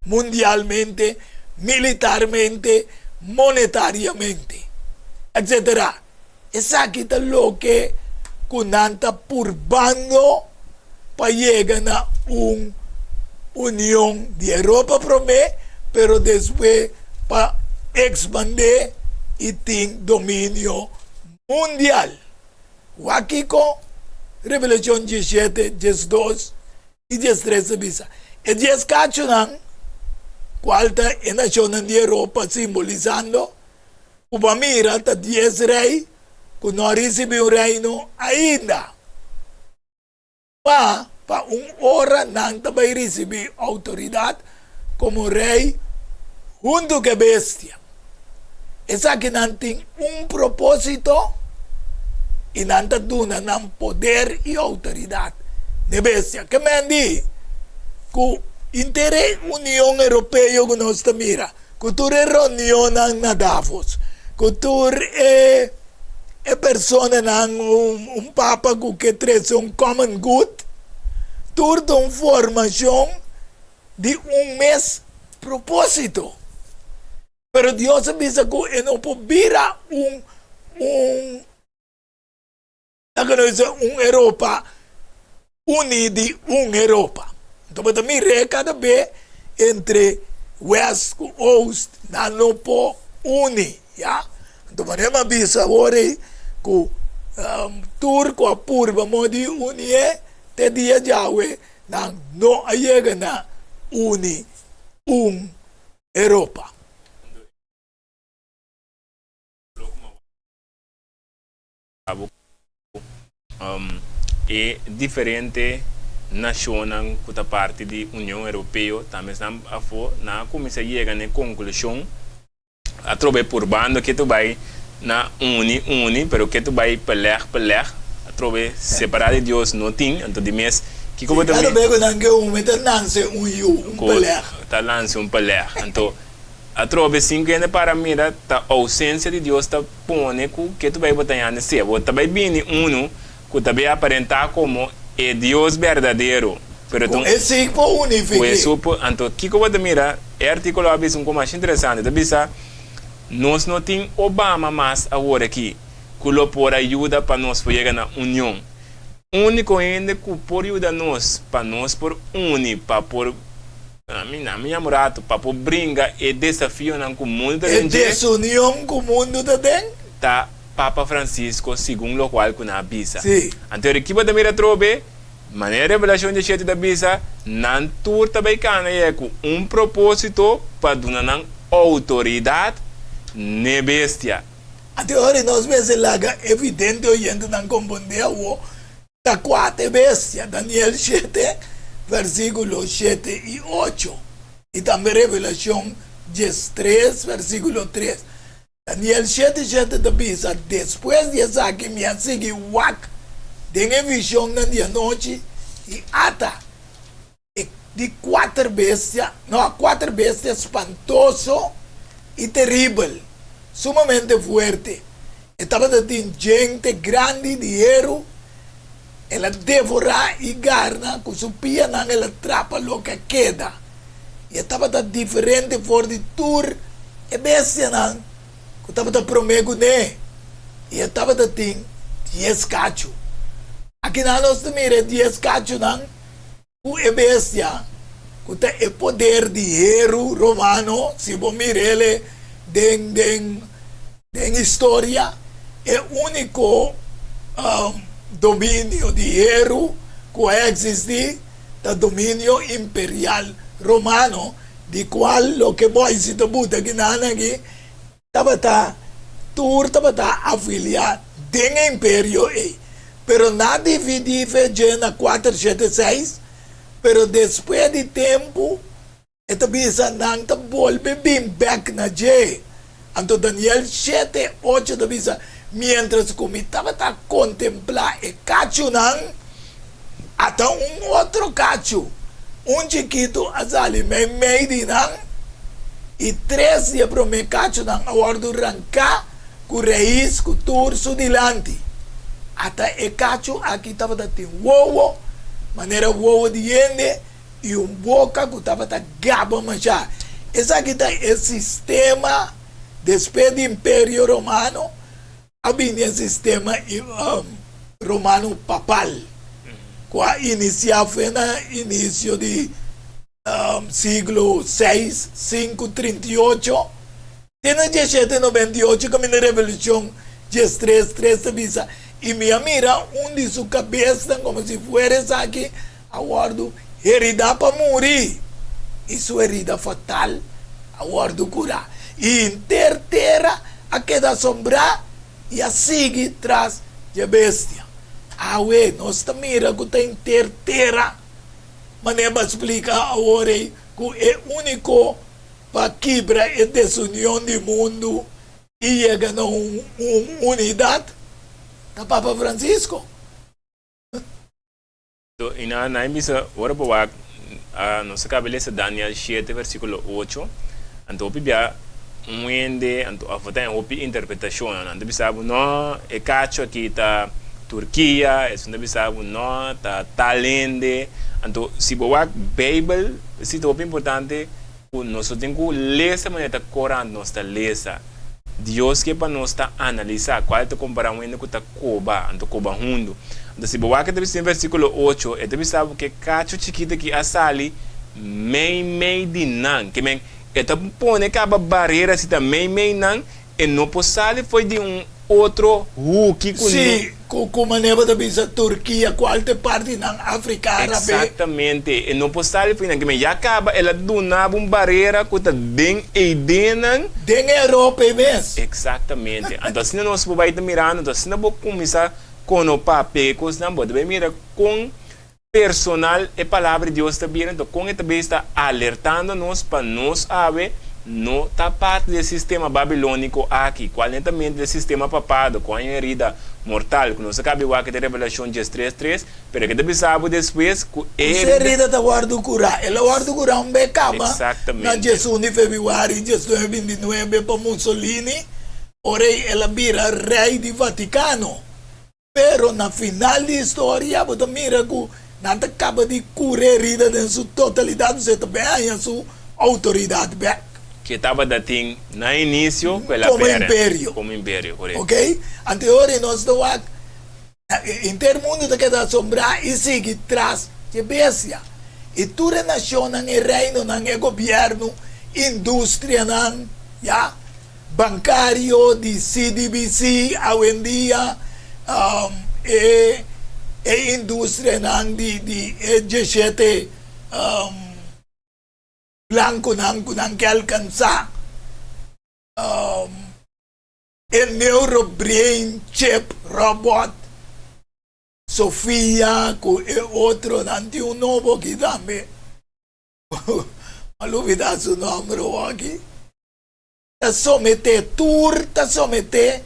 Speaker 1: mundialmente, militarmente, monetariamente, etcetera. Esaki ta loke ku nan ta purbando pa yega na un union di Europa promé, pero despues pa ekspandé i tin dominio mundial. Wak kiko Revelashon diesshete, diesdos i diestres ta bisa. E dies kachunan, kual ta e nashonnan di Europa simbolisando, Ku bo a mira ta dies rei ku no a risibí un reino ainda. Ma pa un ora nan ta bai risibí outoridat komo rei huntu ku e bestia. Esakinan tin un propósito i nan ta duna nan poder i outoridat n'e bestia. Ke men di ku henter e Union Europeo ku nos ta mira Ku tur e reunionnan na Davos, ku tur e e personanan, un un papa ku ke trese un common good, tur ta un formashon di un mes propósito. Pero Dios a bisa ku e no por bira un un. Nan ke no bisa un Europa uni di un Europa. Anto bo ta mir'é kada be entre west ku oost nan no por uni, ya. Anto manera mi a bisa awor ei ku tur ku a purba modo di unié te dia djawe nan no a yega na uni un Europa.
Speaker 2: Abo e diferente nashonnan ku ta parti di Union Europeo tambe esnan afó nan a kuminsá yega na e konklushon atrobe purbando ke tu bai na uni uni pero ke tu bai pelèg pelèg atrobe separá di Dios no tin anto di mes kiko bo
Speaker 1: Si
Speaker 2: ta
Speaker 1: kada
Speaker 2: mi
Speaker 1: bes ku nan ke umi ta nanse un yu un
Speaker 2: ku
Speaker 1: pelèg.
Speaker 2: ta lanse un pelèg anto atrobe sin ku hende para mira ta ousensia di Dios ta pone ku ke tu bai bo ta yanda sea bo ta bai bini unu ku ta bai aparentá komo e Dios berdadero, pero ta
Speaker 1: Ku
Speaker 2: un.
Speaker 1: e sig por
Speaker 2: Ku
Speaker 1: unifiké.
Speaker 2: e su por. Anto, kiko bo ta mira? E artíkulo a bisa un kos masha interesante. E ta bisa, Nos no tin Obama mas awor aki ku lo por a yuda pa nos por yega na union. Úniko hende ku por yuda nos pa nos por uni, pa por, mi na mi yama un ratu, pa por bringa e desafionan ku mundu ta
Speaker 1: E
Speaker 2: den dje,
Speaker 1: desunion ku mundu ta den.
Speaker 2: Ta Papa Francisco segun locual cu nan a bisa.
Speaker 1: Sí.
Speaker 2: Anto rikiba bo ta mira atrobe, manera Revelacion diesshete ta bisa, nan tur ta bay cana yega cu un proposito pa duna nan autoridad n'e bestia.
Speaker 1: Anto e ora nos mester laga evidente oyentenan comprende awo ta cua ta e bestia, Daniel shete, versiculo shete y ocho, y tambe Revelacion diestres, versiculo tres. Daniel shete shete ta bisa, Despues di esaki mi a sigui wak den e vishonnan di anochi, i ata, e di kuater bestia, no, kuater bestia spantoso i teribel, sumamente fuerte. E tabata tin djente grandi di heru, el a devorá i garna ku su pianan el a trapa loke a keda. I e tabata diferente for di tur e bestianan ku tabata promé kuné, i e tabata tin dies kachu. Akinan nos ta mira e dies kachunan ku e bestia ku ta e poder di heru romano, si bo mir'el den den den historia, e úniko dominio di heru ku a eksistí ta dominio imperial romano, di kual loke Boise ta buta kinan aki tabata tur tabata afiliá den e imperio ei. Pero nan dividí fe dje na kuater shete seis, pero despues di tempu E ta bisa nan ta bolbe bin bek na dje. Anto Daniel shete, ocho ta bisa, Miéntras ku mi tabata kontemplá e kachunan, ata un otro kachu, un chikitu a sali meimei di nan, i tres di e promé kachunan a wòrdu ranká ku rais ku tur su dilanti. Ata e kachu aki tabata tin wowo manera wowo di hende, i un boka ku tabata gaba mashá. Esaki ta e sistema despues di Imperio Romano a bini e sistema romano papal ku a inisiá fe na inisio di siglo seis, sinku 38. Te na dieshete nobenta i ocho kaminda Revolushon diestres tres ta bisa, I mi a mira un di su kabesnan komo si fuera esaki a wòrdu heridá pa muri, i su herida fatal a wòrdu kurá. I henter tera a keda asombrá i a sigui tras dje bestia. Awe nos ta mira ku ta henter tera, manera bo a splika awor ei, ku e úniko pa kibra e desunion di mundu i yega na un unidat ta Papa Francisco.
Speaker 2: So, i nan a bisa, ora bo wak, nos a kaba lesa Daniel shete versikulo ocho, anto hopi bia un hende, anto afo ta hopi interpretashonnan, nan ta bisa bo, no, e kacho aki ta Turkia, esun ta bisa bo, no, ta tal hende, anto si bo wak Beibel, si ta hopi importante Ku nos no tin ku lesa manera ta korant nos ta lesa. Dios ke pa nos ta analisá. Kual ta kompará un hende ku ta koba, anto koba hundu. Anto si bo wak e ta bisa den versíkulo ocho, e ta bisa bo ku e kachu chikitu aki a sali mei mei di nan. Ke men, e ta pone kaba barera si ta mei mei nan, e no por sali fo'i di un otro huki ku no.
Speaker 1: Sí, ku ku manera bo ta bisa Turkia, kual ta e partinan Afrika Árabe.
Speaker 2: Eksaktamente, e no por sali fo'i nan. Kimen ya kaba el a duna bo un barera ku ta den eidenan.
Speaker 1: Den Europa ei mes.
Speaker 2: Eksaktamente. Anto asina nos bo bai ta mirando, anto asina bo kuminsá konopá pega e kosnan, bo ta bai mira kon. Personal e Palabra di Dios ta bira, anto kon e ta bes ta alertando nos pa nos awe no ta parti di e sistema babilóniko aki, kual netamente e sistema papado ku a un herida mortal ku nos a kabi wak den Revelashon diestres tres, pero e ke ta bisa bo despues ku e
Speaker 1: Ku su
Speaker 2: herida.
Speaker 1: herida ta wòrdu kurá. El a wòrdu kurá un be kaba na
Speaker 2: Eksaktamente.
Speaker 1: diesun di febrüari diesnuebe bintinuebe pa Mussolini, ora ei el a bira rei di Vatikano. Pero na final di historia bo ta mira ku nan ta kaba di kura e herida den su totalidat, entonces e ta bin haña su outoridat bèk.
Speaker 2: Ke tabata tin na inisio ku el a
Speaker 1: Komo
Speaker 2: pèrdè.
Speaker 1: imperio.
Speaker 2: Komo imperio, korekto.
Speaker 1: Ok? Anto e ora nos ta wak, henter mundu ta keda asombrá i sigui tras dje bestia. I tur e nashonnan, e reinonan, e gobièrnu, industrianan, ya. Bancario di CDBC awendia e e industrianan di di e diesshete blanconan cu nan ke alcansa e neurobrain chip robot Sofia cu e otronan tin un nobo aki tambe a lubida su nomber awor aki. Ta someté, tur ta someté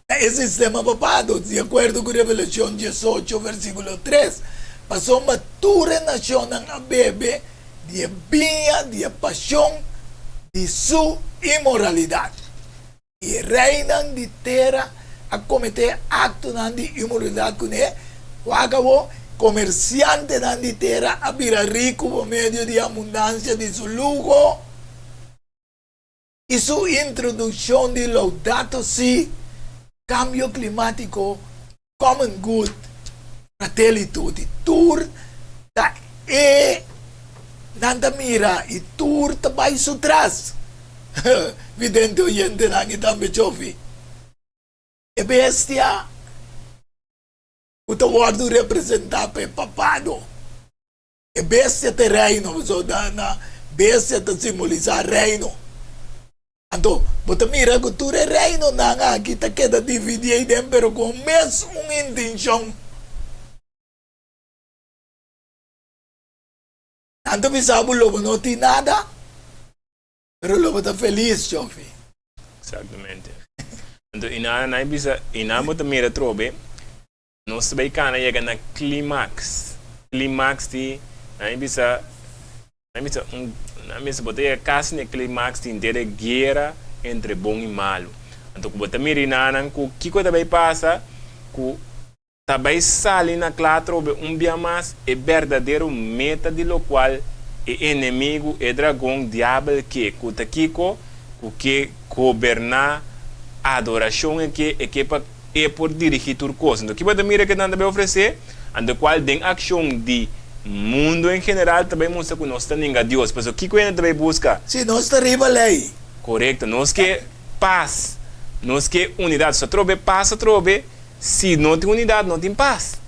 Speaker 1: na e sistema papado, di akuerdo ku Revelashon diesocho versíkulo tres, pasobra tur e nashonnan a bebe di e biña di e pashon di su inmoralidat, i e reinan di tera a kometé aktonan di inmoralidat kuné, wak awor, komersiantenan di tera a bira riku pa medio di abundansia di su luho. I su introdukshon di Laudato Si, Kambio Klimátiko, Common Good, Fratelli Tutti, tur ta e nan ta mira i tur ta bai su tras. Vidente oyentenan i tambe chofi. E bestia ku ta wòrdu representá pa e papado. E bestia ta e reino, pasobra na bestia ta simbolisá reino. Anto, bo ta mira ku tur e reinonan aki ta keda dividí eiden, pero ku un mes un intenshon. Nan ta bisa bo lo bo no tin nada, pero lo bo ta felis, Jofi.
Speaker 2: Exactamente. Anto, i nan a bisa, i nan bo ta mira atrobe, Nos ta bay cana yega na climax. Climax di, nan a bisa, nan a bisa un, nan a bisa bo ta yega casi na e climax di henter e guera entre bon y malo. Anto cu bo ta mira nan cu kico ta bay pasa cu ta bay sali na cla atrobe un bia mas e berdadero meta di locual e enemigo, e dragon, diabel ke, cu ta kico? Cu ke goberna adoracion e ke, e ke pa. E por dirigí tur kos. Anto ki bo ta mira ke nan ta bai ofresé? Anto kual den akshon di mundu en general ta bai mustra ku nos ta ninga Dios. Pasobra kiko hende ta bai buska?
Speaker 1: Si nos ta riba lei.
Speaker 2: Korekto. Nos ke pas. Nos ke unidat. So atrobe pas atrobe, si no tin unidat no tin pas.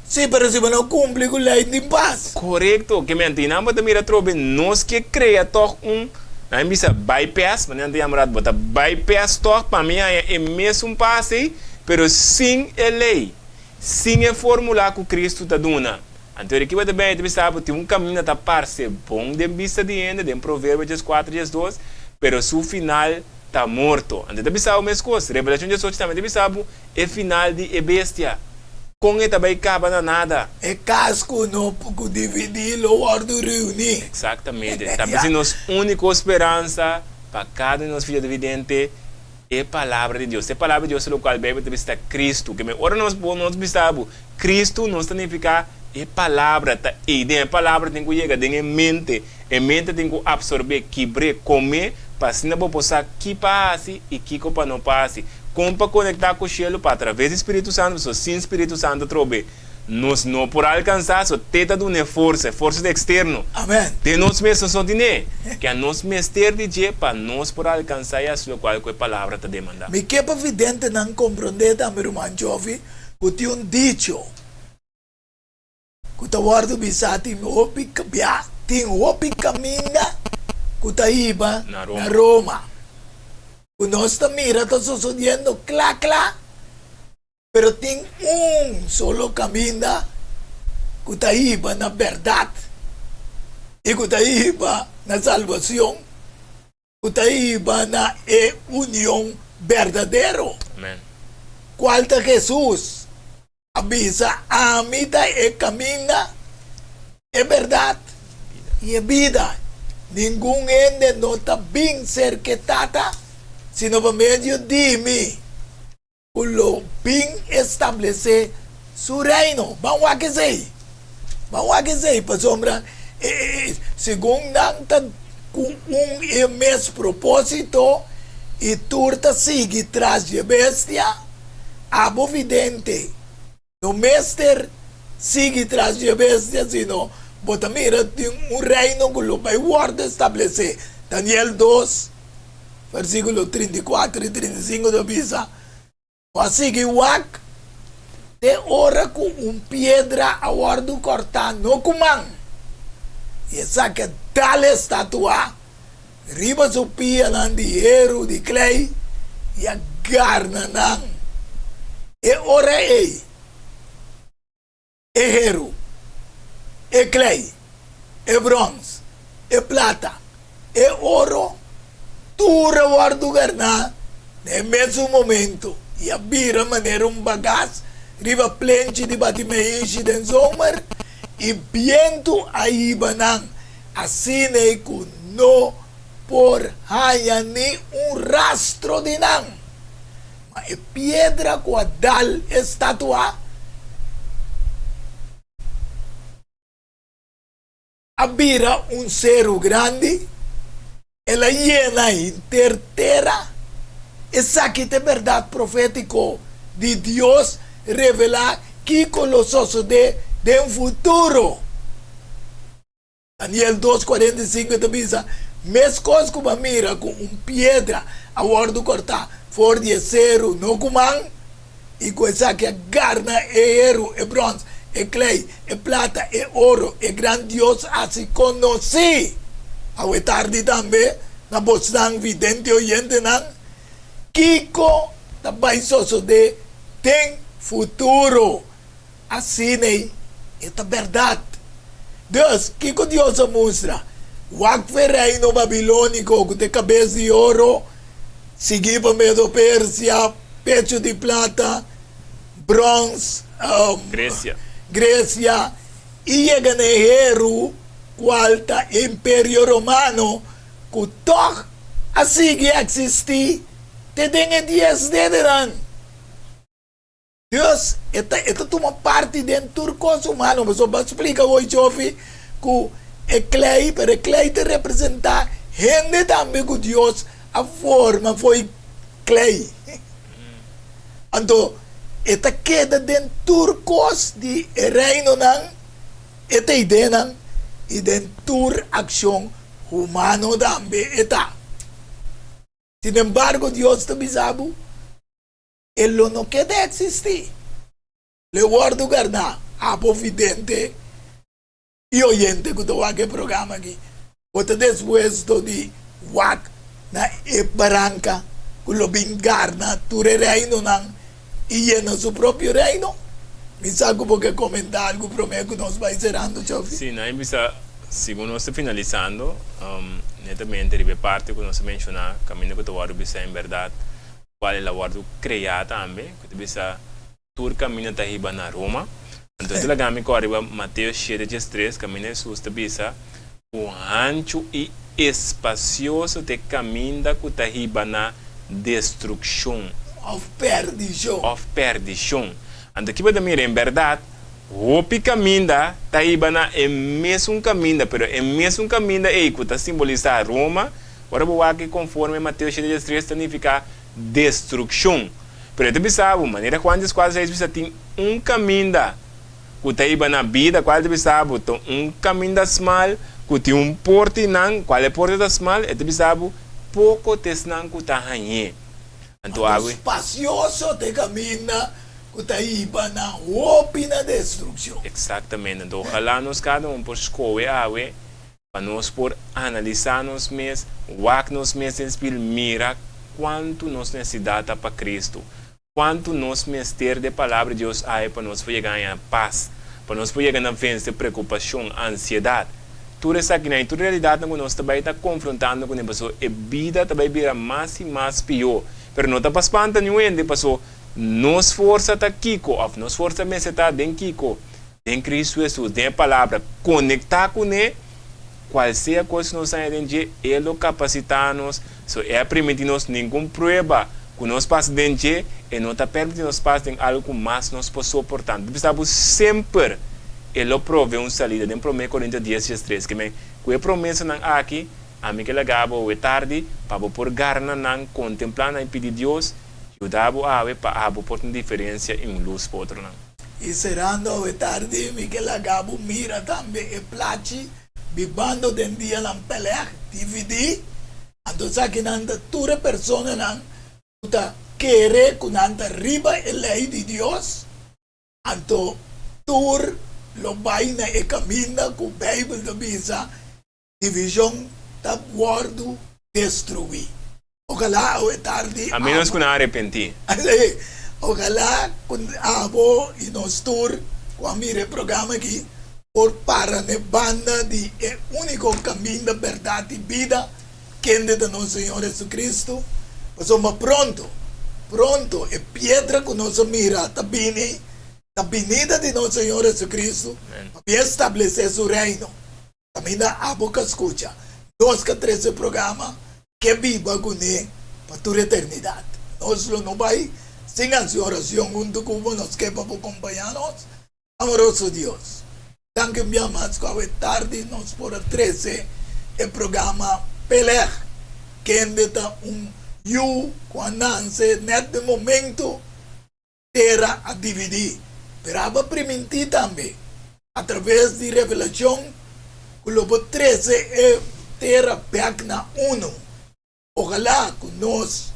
Speaker 1: Sí, pero si bo no kumpli ku lei tin pas.
Speaker 2: Korekto. Ke mente i nan bo ta mira atrobe nos ke krea tòg un, nan a bisa bypass, manera nan ta yama rat, bo ta bypass tòg pa mi haña e mesun pas ei, pero sin e lei, sin e formula ku Kristu ta duna. Anto di ki bo ta bini ta bisa bo tin un kaminda ta parse bon den bista di hende, den Proverbio dieskuater diesdos, pero su final ta morto. Anto e ta bisa bo meskos, Revelashon diesocho tambe ta bisa bo E final di e bestia, kon e ta bai kaba na nada.
Speaker 1: E kas ku no ku dividí lo wòrdu reuní.
Speaker 2: Eksaktamente. Ta p'esei nos úniko speransa pa kada un di nos fiel dividente e Palabra di Dios. E Palabra di Dios ta lokual Beibel ta bisa ta Kristu. Ke ora nos por nos bisa bo Kristu nos ta nifiká e Palabra ta ei. Den e Palabra tin ku yega den e mente. E mente tin ku apsorbé, kibr'é, kom'é pa asina bo por sa ki pa hasi i kiko pa no pa hasi. Kon pa konektá ku shelu pa atraves di Spiritu Santu, pasobra sin Spiritu Santu atrobe nos no por alkansá, so te ta duna e forsa, e forsa ta eksterno.
Speaker 1: Amen.
Speaker 2: Den nos mes nos no tin'é, ke a nos mester di dje pa nos por alkansá i hasi lokual ku e Palabra ta demandá.
Speaker 1: Mi ke pa videntenan komprondé tambe, ruman Jofi, ku tin un dicho ku ta wòrdu bisá tin hopi bia, tin hopi kaminda ku ta hiba
Speaker 2: Na
Speaker 1: na
Speaker 2: Roma.
Speaker 1: Roma. Ku nos ta mira ta sosodiendo kla kla, pero tin un solo kaminda. ku ta hiba na bèrdat i ku ta hiba na salbashon, ku ta hiba na e union berdadero, kual ta Hesus a bisa, Ami ta e kaminda, e bèrdat i e bida. Ningun hende no ta bin serka e Tata sino pa medio di mi. Ku lo bin establesé su reino. Ban wak esei. Ban wak esei, pasobra segun nan ta ku un e mes propósito i tur ta sigui tras dje bestia, abo vidente no mester sigui tras dje bestia, sino bo ta mira tin un reino ku lo bai wòrdu establesé. Daniel dos. Versíkulo 34 i 35 ta bisa, Bo a sigui wak te ora ku un piedra a wòrdu kòrtá no ku man, i esaki a dal e statua riba su pianan di heru di klei i a garna nan. E ora ei, e heru, e klei, e bròns, e plata, e oro, tur a wòrdu garná na e mesun momentu i a bira manera un bagas riba plenchi di bati meishi den zomer, i bientu a hiba nan asina ei ku no por haña ni un rastro di nan. Ma e piedra ku a dal e statua a bira un seru grandi, el a yena henter tera. Esaki ta e bèrdat profétiko di Dios revelá kiko lo sosodé den futuro. Daniel dos 45 ta bisa, Meskos ku bo a mira ku un piedra a wòrdu kòrtá for di e seru no ku man, i ku esaki a garna e heru, e bròns, e klei, e plata, e oro, e gran Dios hasi konosí awe tardi tambe na bosnan vidente oyentenan, kiko ta bai sosodé den futuro. Asina ei e ta bèrdat. Dus, kiko Dios a mustra? Wak fe reino babilóniko ku ta e kabes di oro, siguí pa Medo-Persia, pechu di plata, bròns,
Speaker 2: Gresia.
Speaker 1: Gresia, i yega na e heru, kual ta e Imperio Romano, ku tòg a sigui eksistí te den e dies dedenan. Dios e ta e ta tuma parti den tur kos humano. Pasobra bo a splika hoy Jofi ku e klei, pero e klei ta representá hende tambe ku Dios a forma fo'i klei. Anto e ta keda den tur kos di e reinonan, e ta ideanan i den tur akshon humano tambe e ta. Sinembargo Dios ta bisa bo. E lo no keda eksistí. Lo e wòrdu gardá. Abo vidente i oyente ku ta wak e programa aki, bo ta despuesto di wak na e baranka ku lo bin garna tur e reinonan i yena su propio reino? Mi sa ku bo ke komentá algu promé ku nos bai serando, Chofi.
Speaker 2: Sí, nan a bisa, segun nos ta finalisando, netamente riba e parti ku nos a menshoná, kaminda ku ta wòrdu bisá en bèrdat cual el a wordo crea tambe, cu ta bisa tur camino ta hiba na Roma. Anto ta laga mi cor riba Mateo shete diestres caminda Jesus ta bisa cu hancho y espacioso ta e caminda cu ta hiba na destruccion.
Speaker 1: Of perdicion.
Speaker 2: Of perdicion. Anto kiba ta mira en berdad hopi caminda ta hiba na e mesun caminda, pero e mesun caminda ey cu ta simbolisa Roma, Ora bo wak e konforme Mateo shete diestres ta nifiká destrukshon. Pero e ta bisa bo, manera Juan dieskuater seis bisa tin un kaminda ku ta hiba na bida, kual ta bisa bo ta un kaminda smal ku tin un porta i nan, kual e porta ta smal, e ta bisa bo poko ta esnan ku ta hañ'é. Anto
Speaker 1: Anto
Speaker 2: awe.
Speaker 1: spasioso ta e kaminda ku ta hiba na hopi na destrukshon.
Speaker 2: Eksaktamente. Anto ojalá nos kada un por skohe awe Pa nos por analisá nos mes, wak nos mes den spil, mira kuantu nos nesesidat ta pa Kristu, kuantu nos mester di e Palabra di Dios awe pa nos por yega haña pas, Pa nos por yega na vense preokupashon, ansiedat, tur esakinan i tur realidatnan ku nos ta bai ta konfrontando kuné paso e bida ta bai bira mas i mas pió. Pero no ta pa spanta niun hende paso nos forsa ta kiko òf nos forsa mester ta den kiko? Den Kristu Hesus, den e Palabra, konektá kuné, kual sea kos ku nos haña den dje, E lo kapasitá nos. So E a primintí nos ningun prueba ku nos pasa den dje, E no ta permití nos pasa den algu ku mas nos por soportá. Anto bisa bo semper E lo provee un salida den Promé Korintio dies diestres. Ke men, ku e promesanan aki, ami ke laga bo awe tardi pa bo por gara na nan, kontemplá nan i pidi Dios yuda bo awe pa abo por tin diferensia i un lus pa otronan.
Speaker 1: I serando awe tardi mi ke laga bo mira tambe e plachi Bibando den Dianan Peleg, DVD. Anto esakinan ta tur e personanan ku ta kere ku nan ta riba e lei di Dios, anto tur lo bai na e kaminda ku Beibel ta bisa Divishon ta wòrdu destruí. Ojalá awe tardi
Speaker 2: A ménos ku nan arepentí.
Speaker 1: Sí, ojalá ku abo i nos tur ku a mira e programa aki por para n'e banda di e úniko kaminda, bèrdat i bida, kende ta nos Señor Jesucristo. Pasobra pronto, pronto e piedra ku nos a mira ta bini, ta binida di nos Señor Jesucristo pa bin establesé su reino. Caminda abo ka scucha. Nos ka trece programa ke biba cune pa tur eternidad. Nos lo no bay sin haci oracion hunto cu bo. Nos ke pa bo compaña nos. Amoroso Dios, danki un bia mas cu awe tardi nos por a trece e programa Peleg, kende ta un yu cu a nance net den momento Tera a dividí, pero abo a primintí tambe, a traves di Revelashon, ku lo bo trese e tera bèk na unu. Ojalá ku nos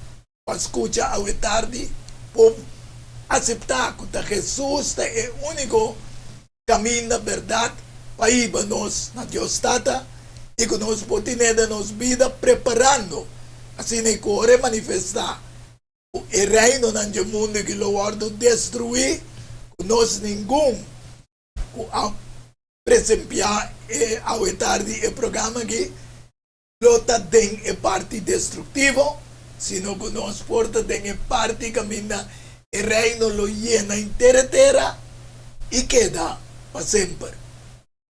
Speaker 1: ku a skucha awe tardi por aseptá ku ta Hesus ta e úniko kaminda, bèrdat, pa hiba nos na Dios Tata i ku nos por tine den nos bida preparando asina i ku ora e manifestá ku e reinonan dje mundu aki lo wòrdu destruí, ku nos ningun ku a presempiá e awe tardi e programa aki lo ta den e parti destruktivo, sino ku nos por ta den e parti kaminda e reino lo yena henter e tera i keda pa semper.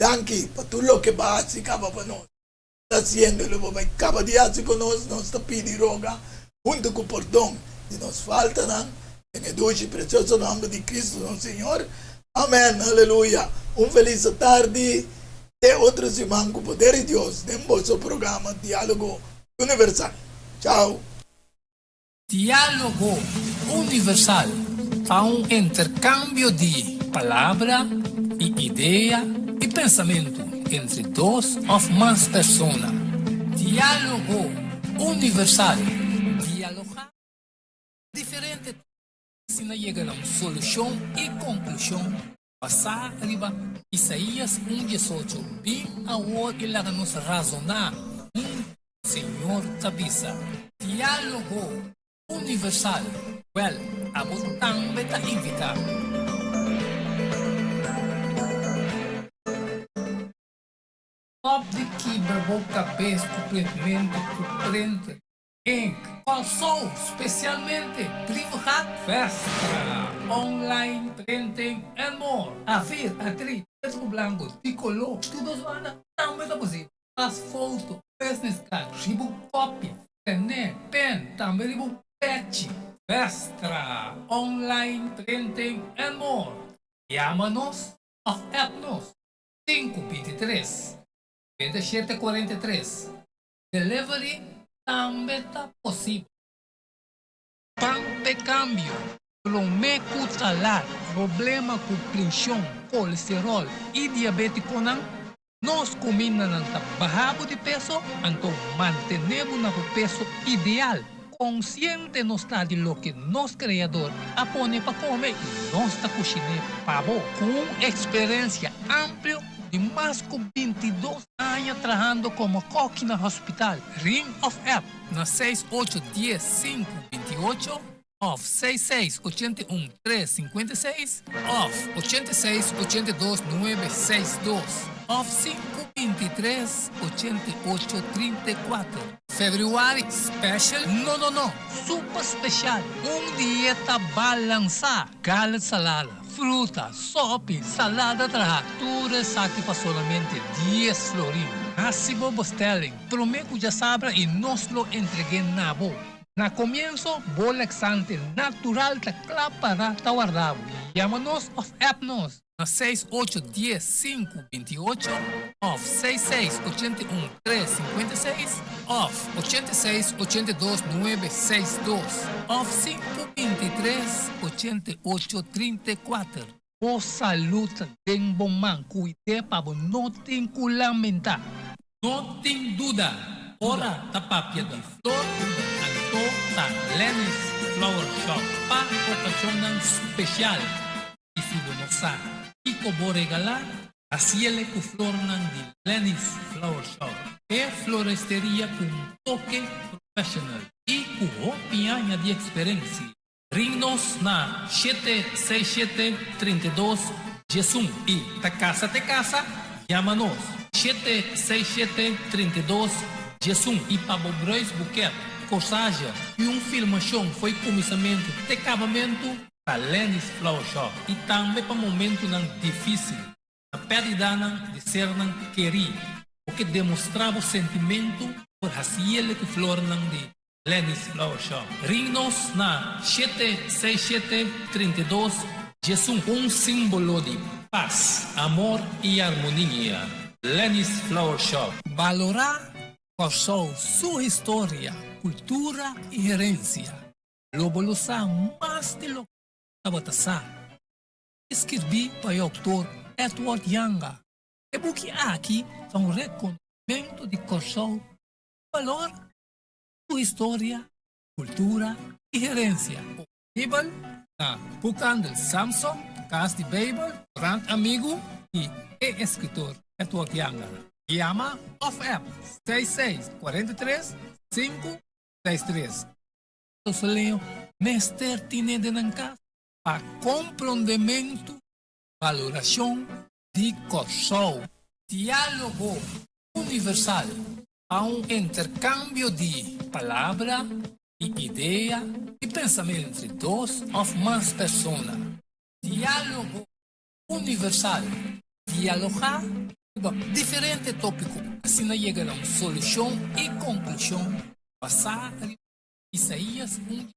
Speaker 1: Danki pa tur loke bo a hasi kaba pa nos. Ta haciendo lo bo bai caba di haci cu nos, nos ta pidi roga hunto cu pordon di nos faltanan, den e dushi y precioso nomber di Cristo nos Señor. Amen. Aleluya. Un feliz tardi. Te otro siman cu poder di Dios den boso programa Dialogo Universal. Chao.
Speaker 3: Diálogo Universal ta un interkambio di palabra i idea i pensamentu entre dos òf mas persona. Diálogo Universal, dialogá diferente tema asina yega na un solushon i konklushon basá riba Isaías un diesocho, Bin awor i laga nos razoná huntu. Señor ta bisa. Diálogo Universal, Wèl, abo tambe ta invitá. Stòp di kibra bo kabes ku printmentu ku printer, ink, Kòrsou, spesialmente Brievengat, Vestra, online printing and more. Afir, atri, pretu ku blanku, di koló, tur dos banda tambe ta posibel. Pas foto, business card, riba un copia, tene pen, tambe riba un pechi, Vestra, online printing and more. Yama nos of app nos, 5 23, 97 43. Delivery tambe ta posibel. Ban p'e cambio, prome cu ta laat. Problema cu prension, colesterol y diabeticonan? Nos cumindanan ta baha bo di peso, anto mantene bo na bo peso ideal. Consciente nos ta di loke nos Creador a pone pa come y nos ta cushine pa bo. Cu un experiencia amplio di mas cu 22 aña trahando como koki na hospital, ring of app na 6 8 10 5 28. Òf 66 81 3 56 òf 86 82 nuebe 62 òf 5 23 88 34. Februari special? No no no! Super special! Un dieta balansá! Gala salada, fruta, sopi, salada traha, tur esaki pa solamente dies florin. Hasi bo bestelling prome ku djasabra i nos lo entreg'é na bo. Na komienso, bo laxante natural ta kla para ta warda bo. Yama nos òf app nos na seis ocho dies sinku binti ocho òf seis seis 81 tres 56 òf 86 82 nuebe seis dos òf sinku 23 88 34. Bo salú ta den bo man, kuid'é pa bo no tin ku lamentá. No tin duda, ora ta papia di flor, anto ta Lenny's Flower Shop pa okashonnan spesial. I si bo no sa kiko bo regalá, hasiele ku flornan di Lenny's Flower Shop, e floresteria ku un toke professional i ku hopi aña di eksperensia. Ring nos na 767 32 11 i ta kasa te kasa, yama nos 767 32 11 i pa bo bruidsboeket, corsage i un filmashon fo'i kuminsamentu te kabamentu ta Lenny's Flower Shop i tambe pa momentunan difísil, na pèrdidanan di sernan kerí, bo ke demostrá bo sentimentu por hasiele ku flornan di Lenny's Flower Shop. Ring nos na 767 32 11. Un símbolo di pas, amor i armonia. Lenny's Flower Shop. Balorá Kòrsou su historia, kultura i herensia. Lo bo lo sa mas di loke bo tabata sa. Skirbí pa e outor Edward Janga, e buki aki ta un rekonosementu di Kòrsou su balor, su historia, kultura i herensia. Disponibel na Boekhandel Samson, Kas di Beibel, Korant Amigu i e eskritor Edward Janga. Yama òf app 66 43 5 63. Kòrsouleño mester tine den nan kas pa komprondementu balorashon di Kòrsou. Diálogo universal pa un interkambio di palabra i idea i pensamentu entre dos òf mas persona. Diálogo universal, dialogá riba diferente tópiko asina yega na un solushon i konklushon basá riba Isaías 1.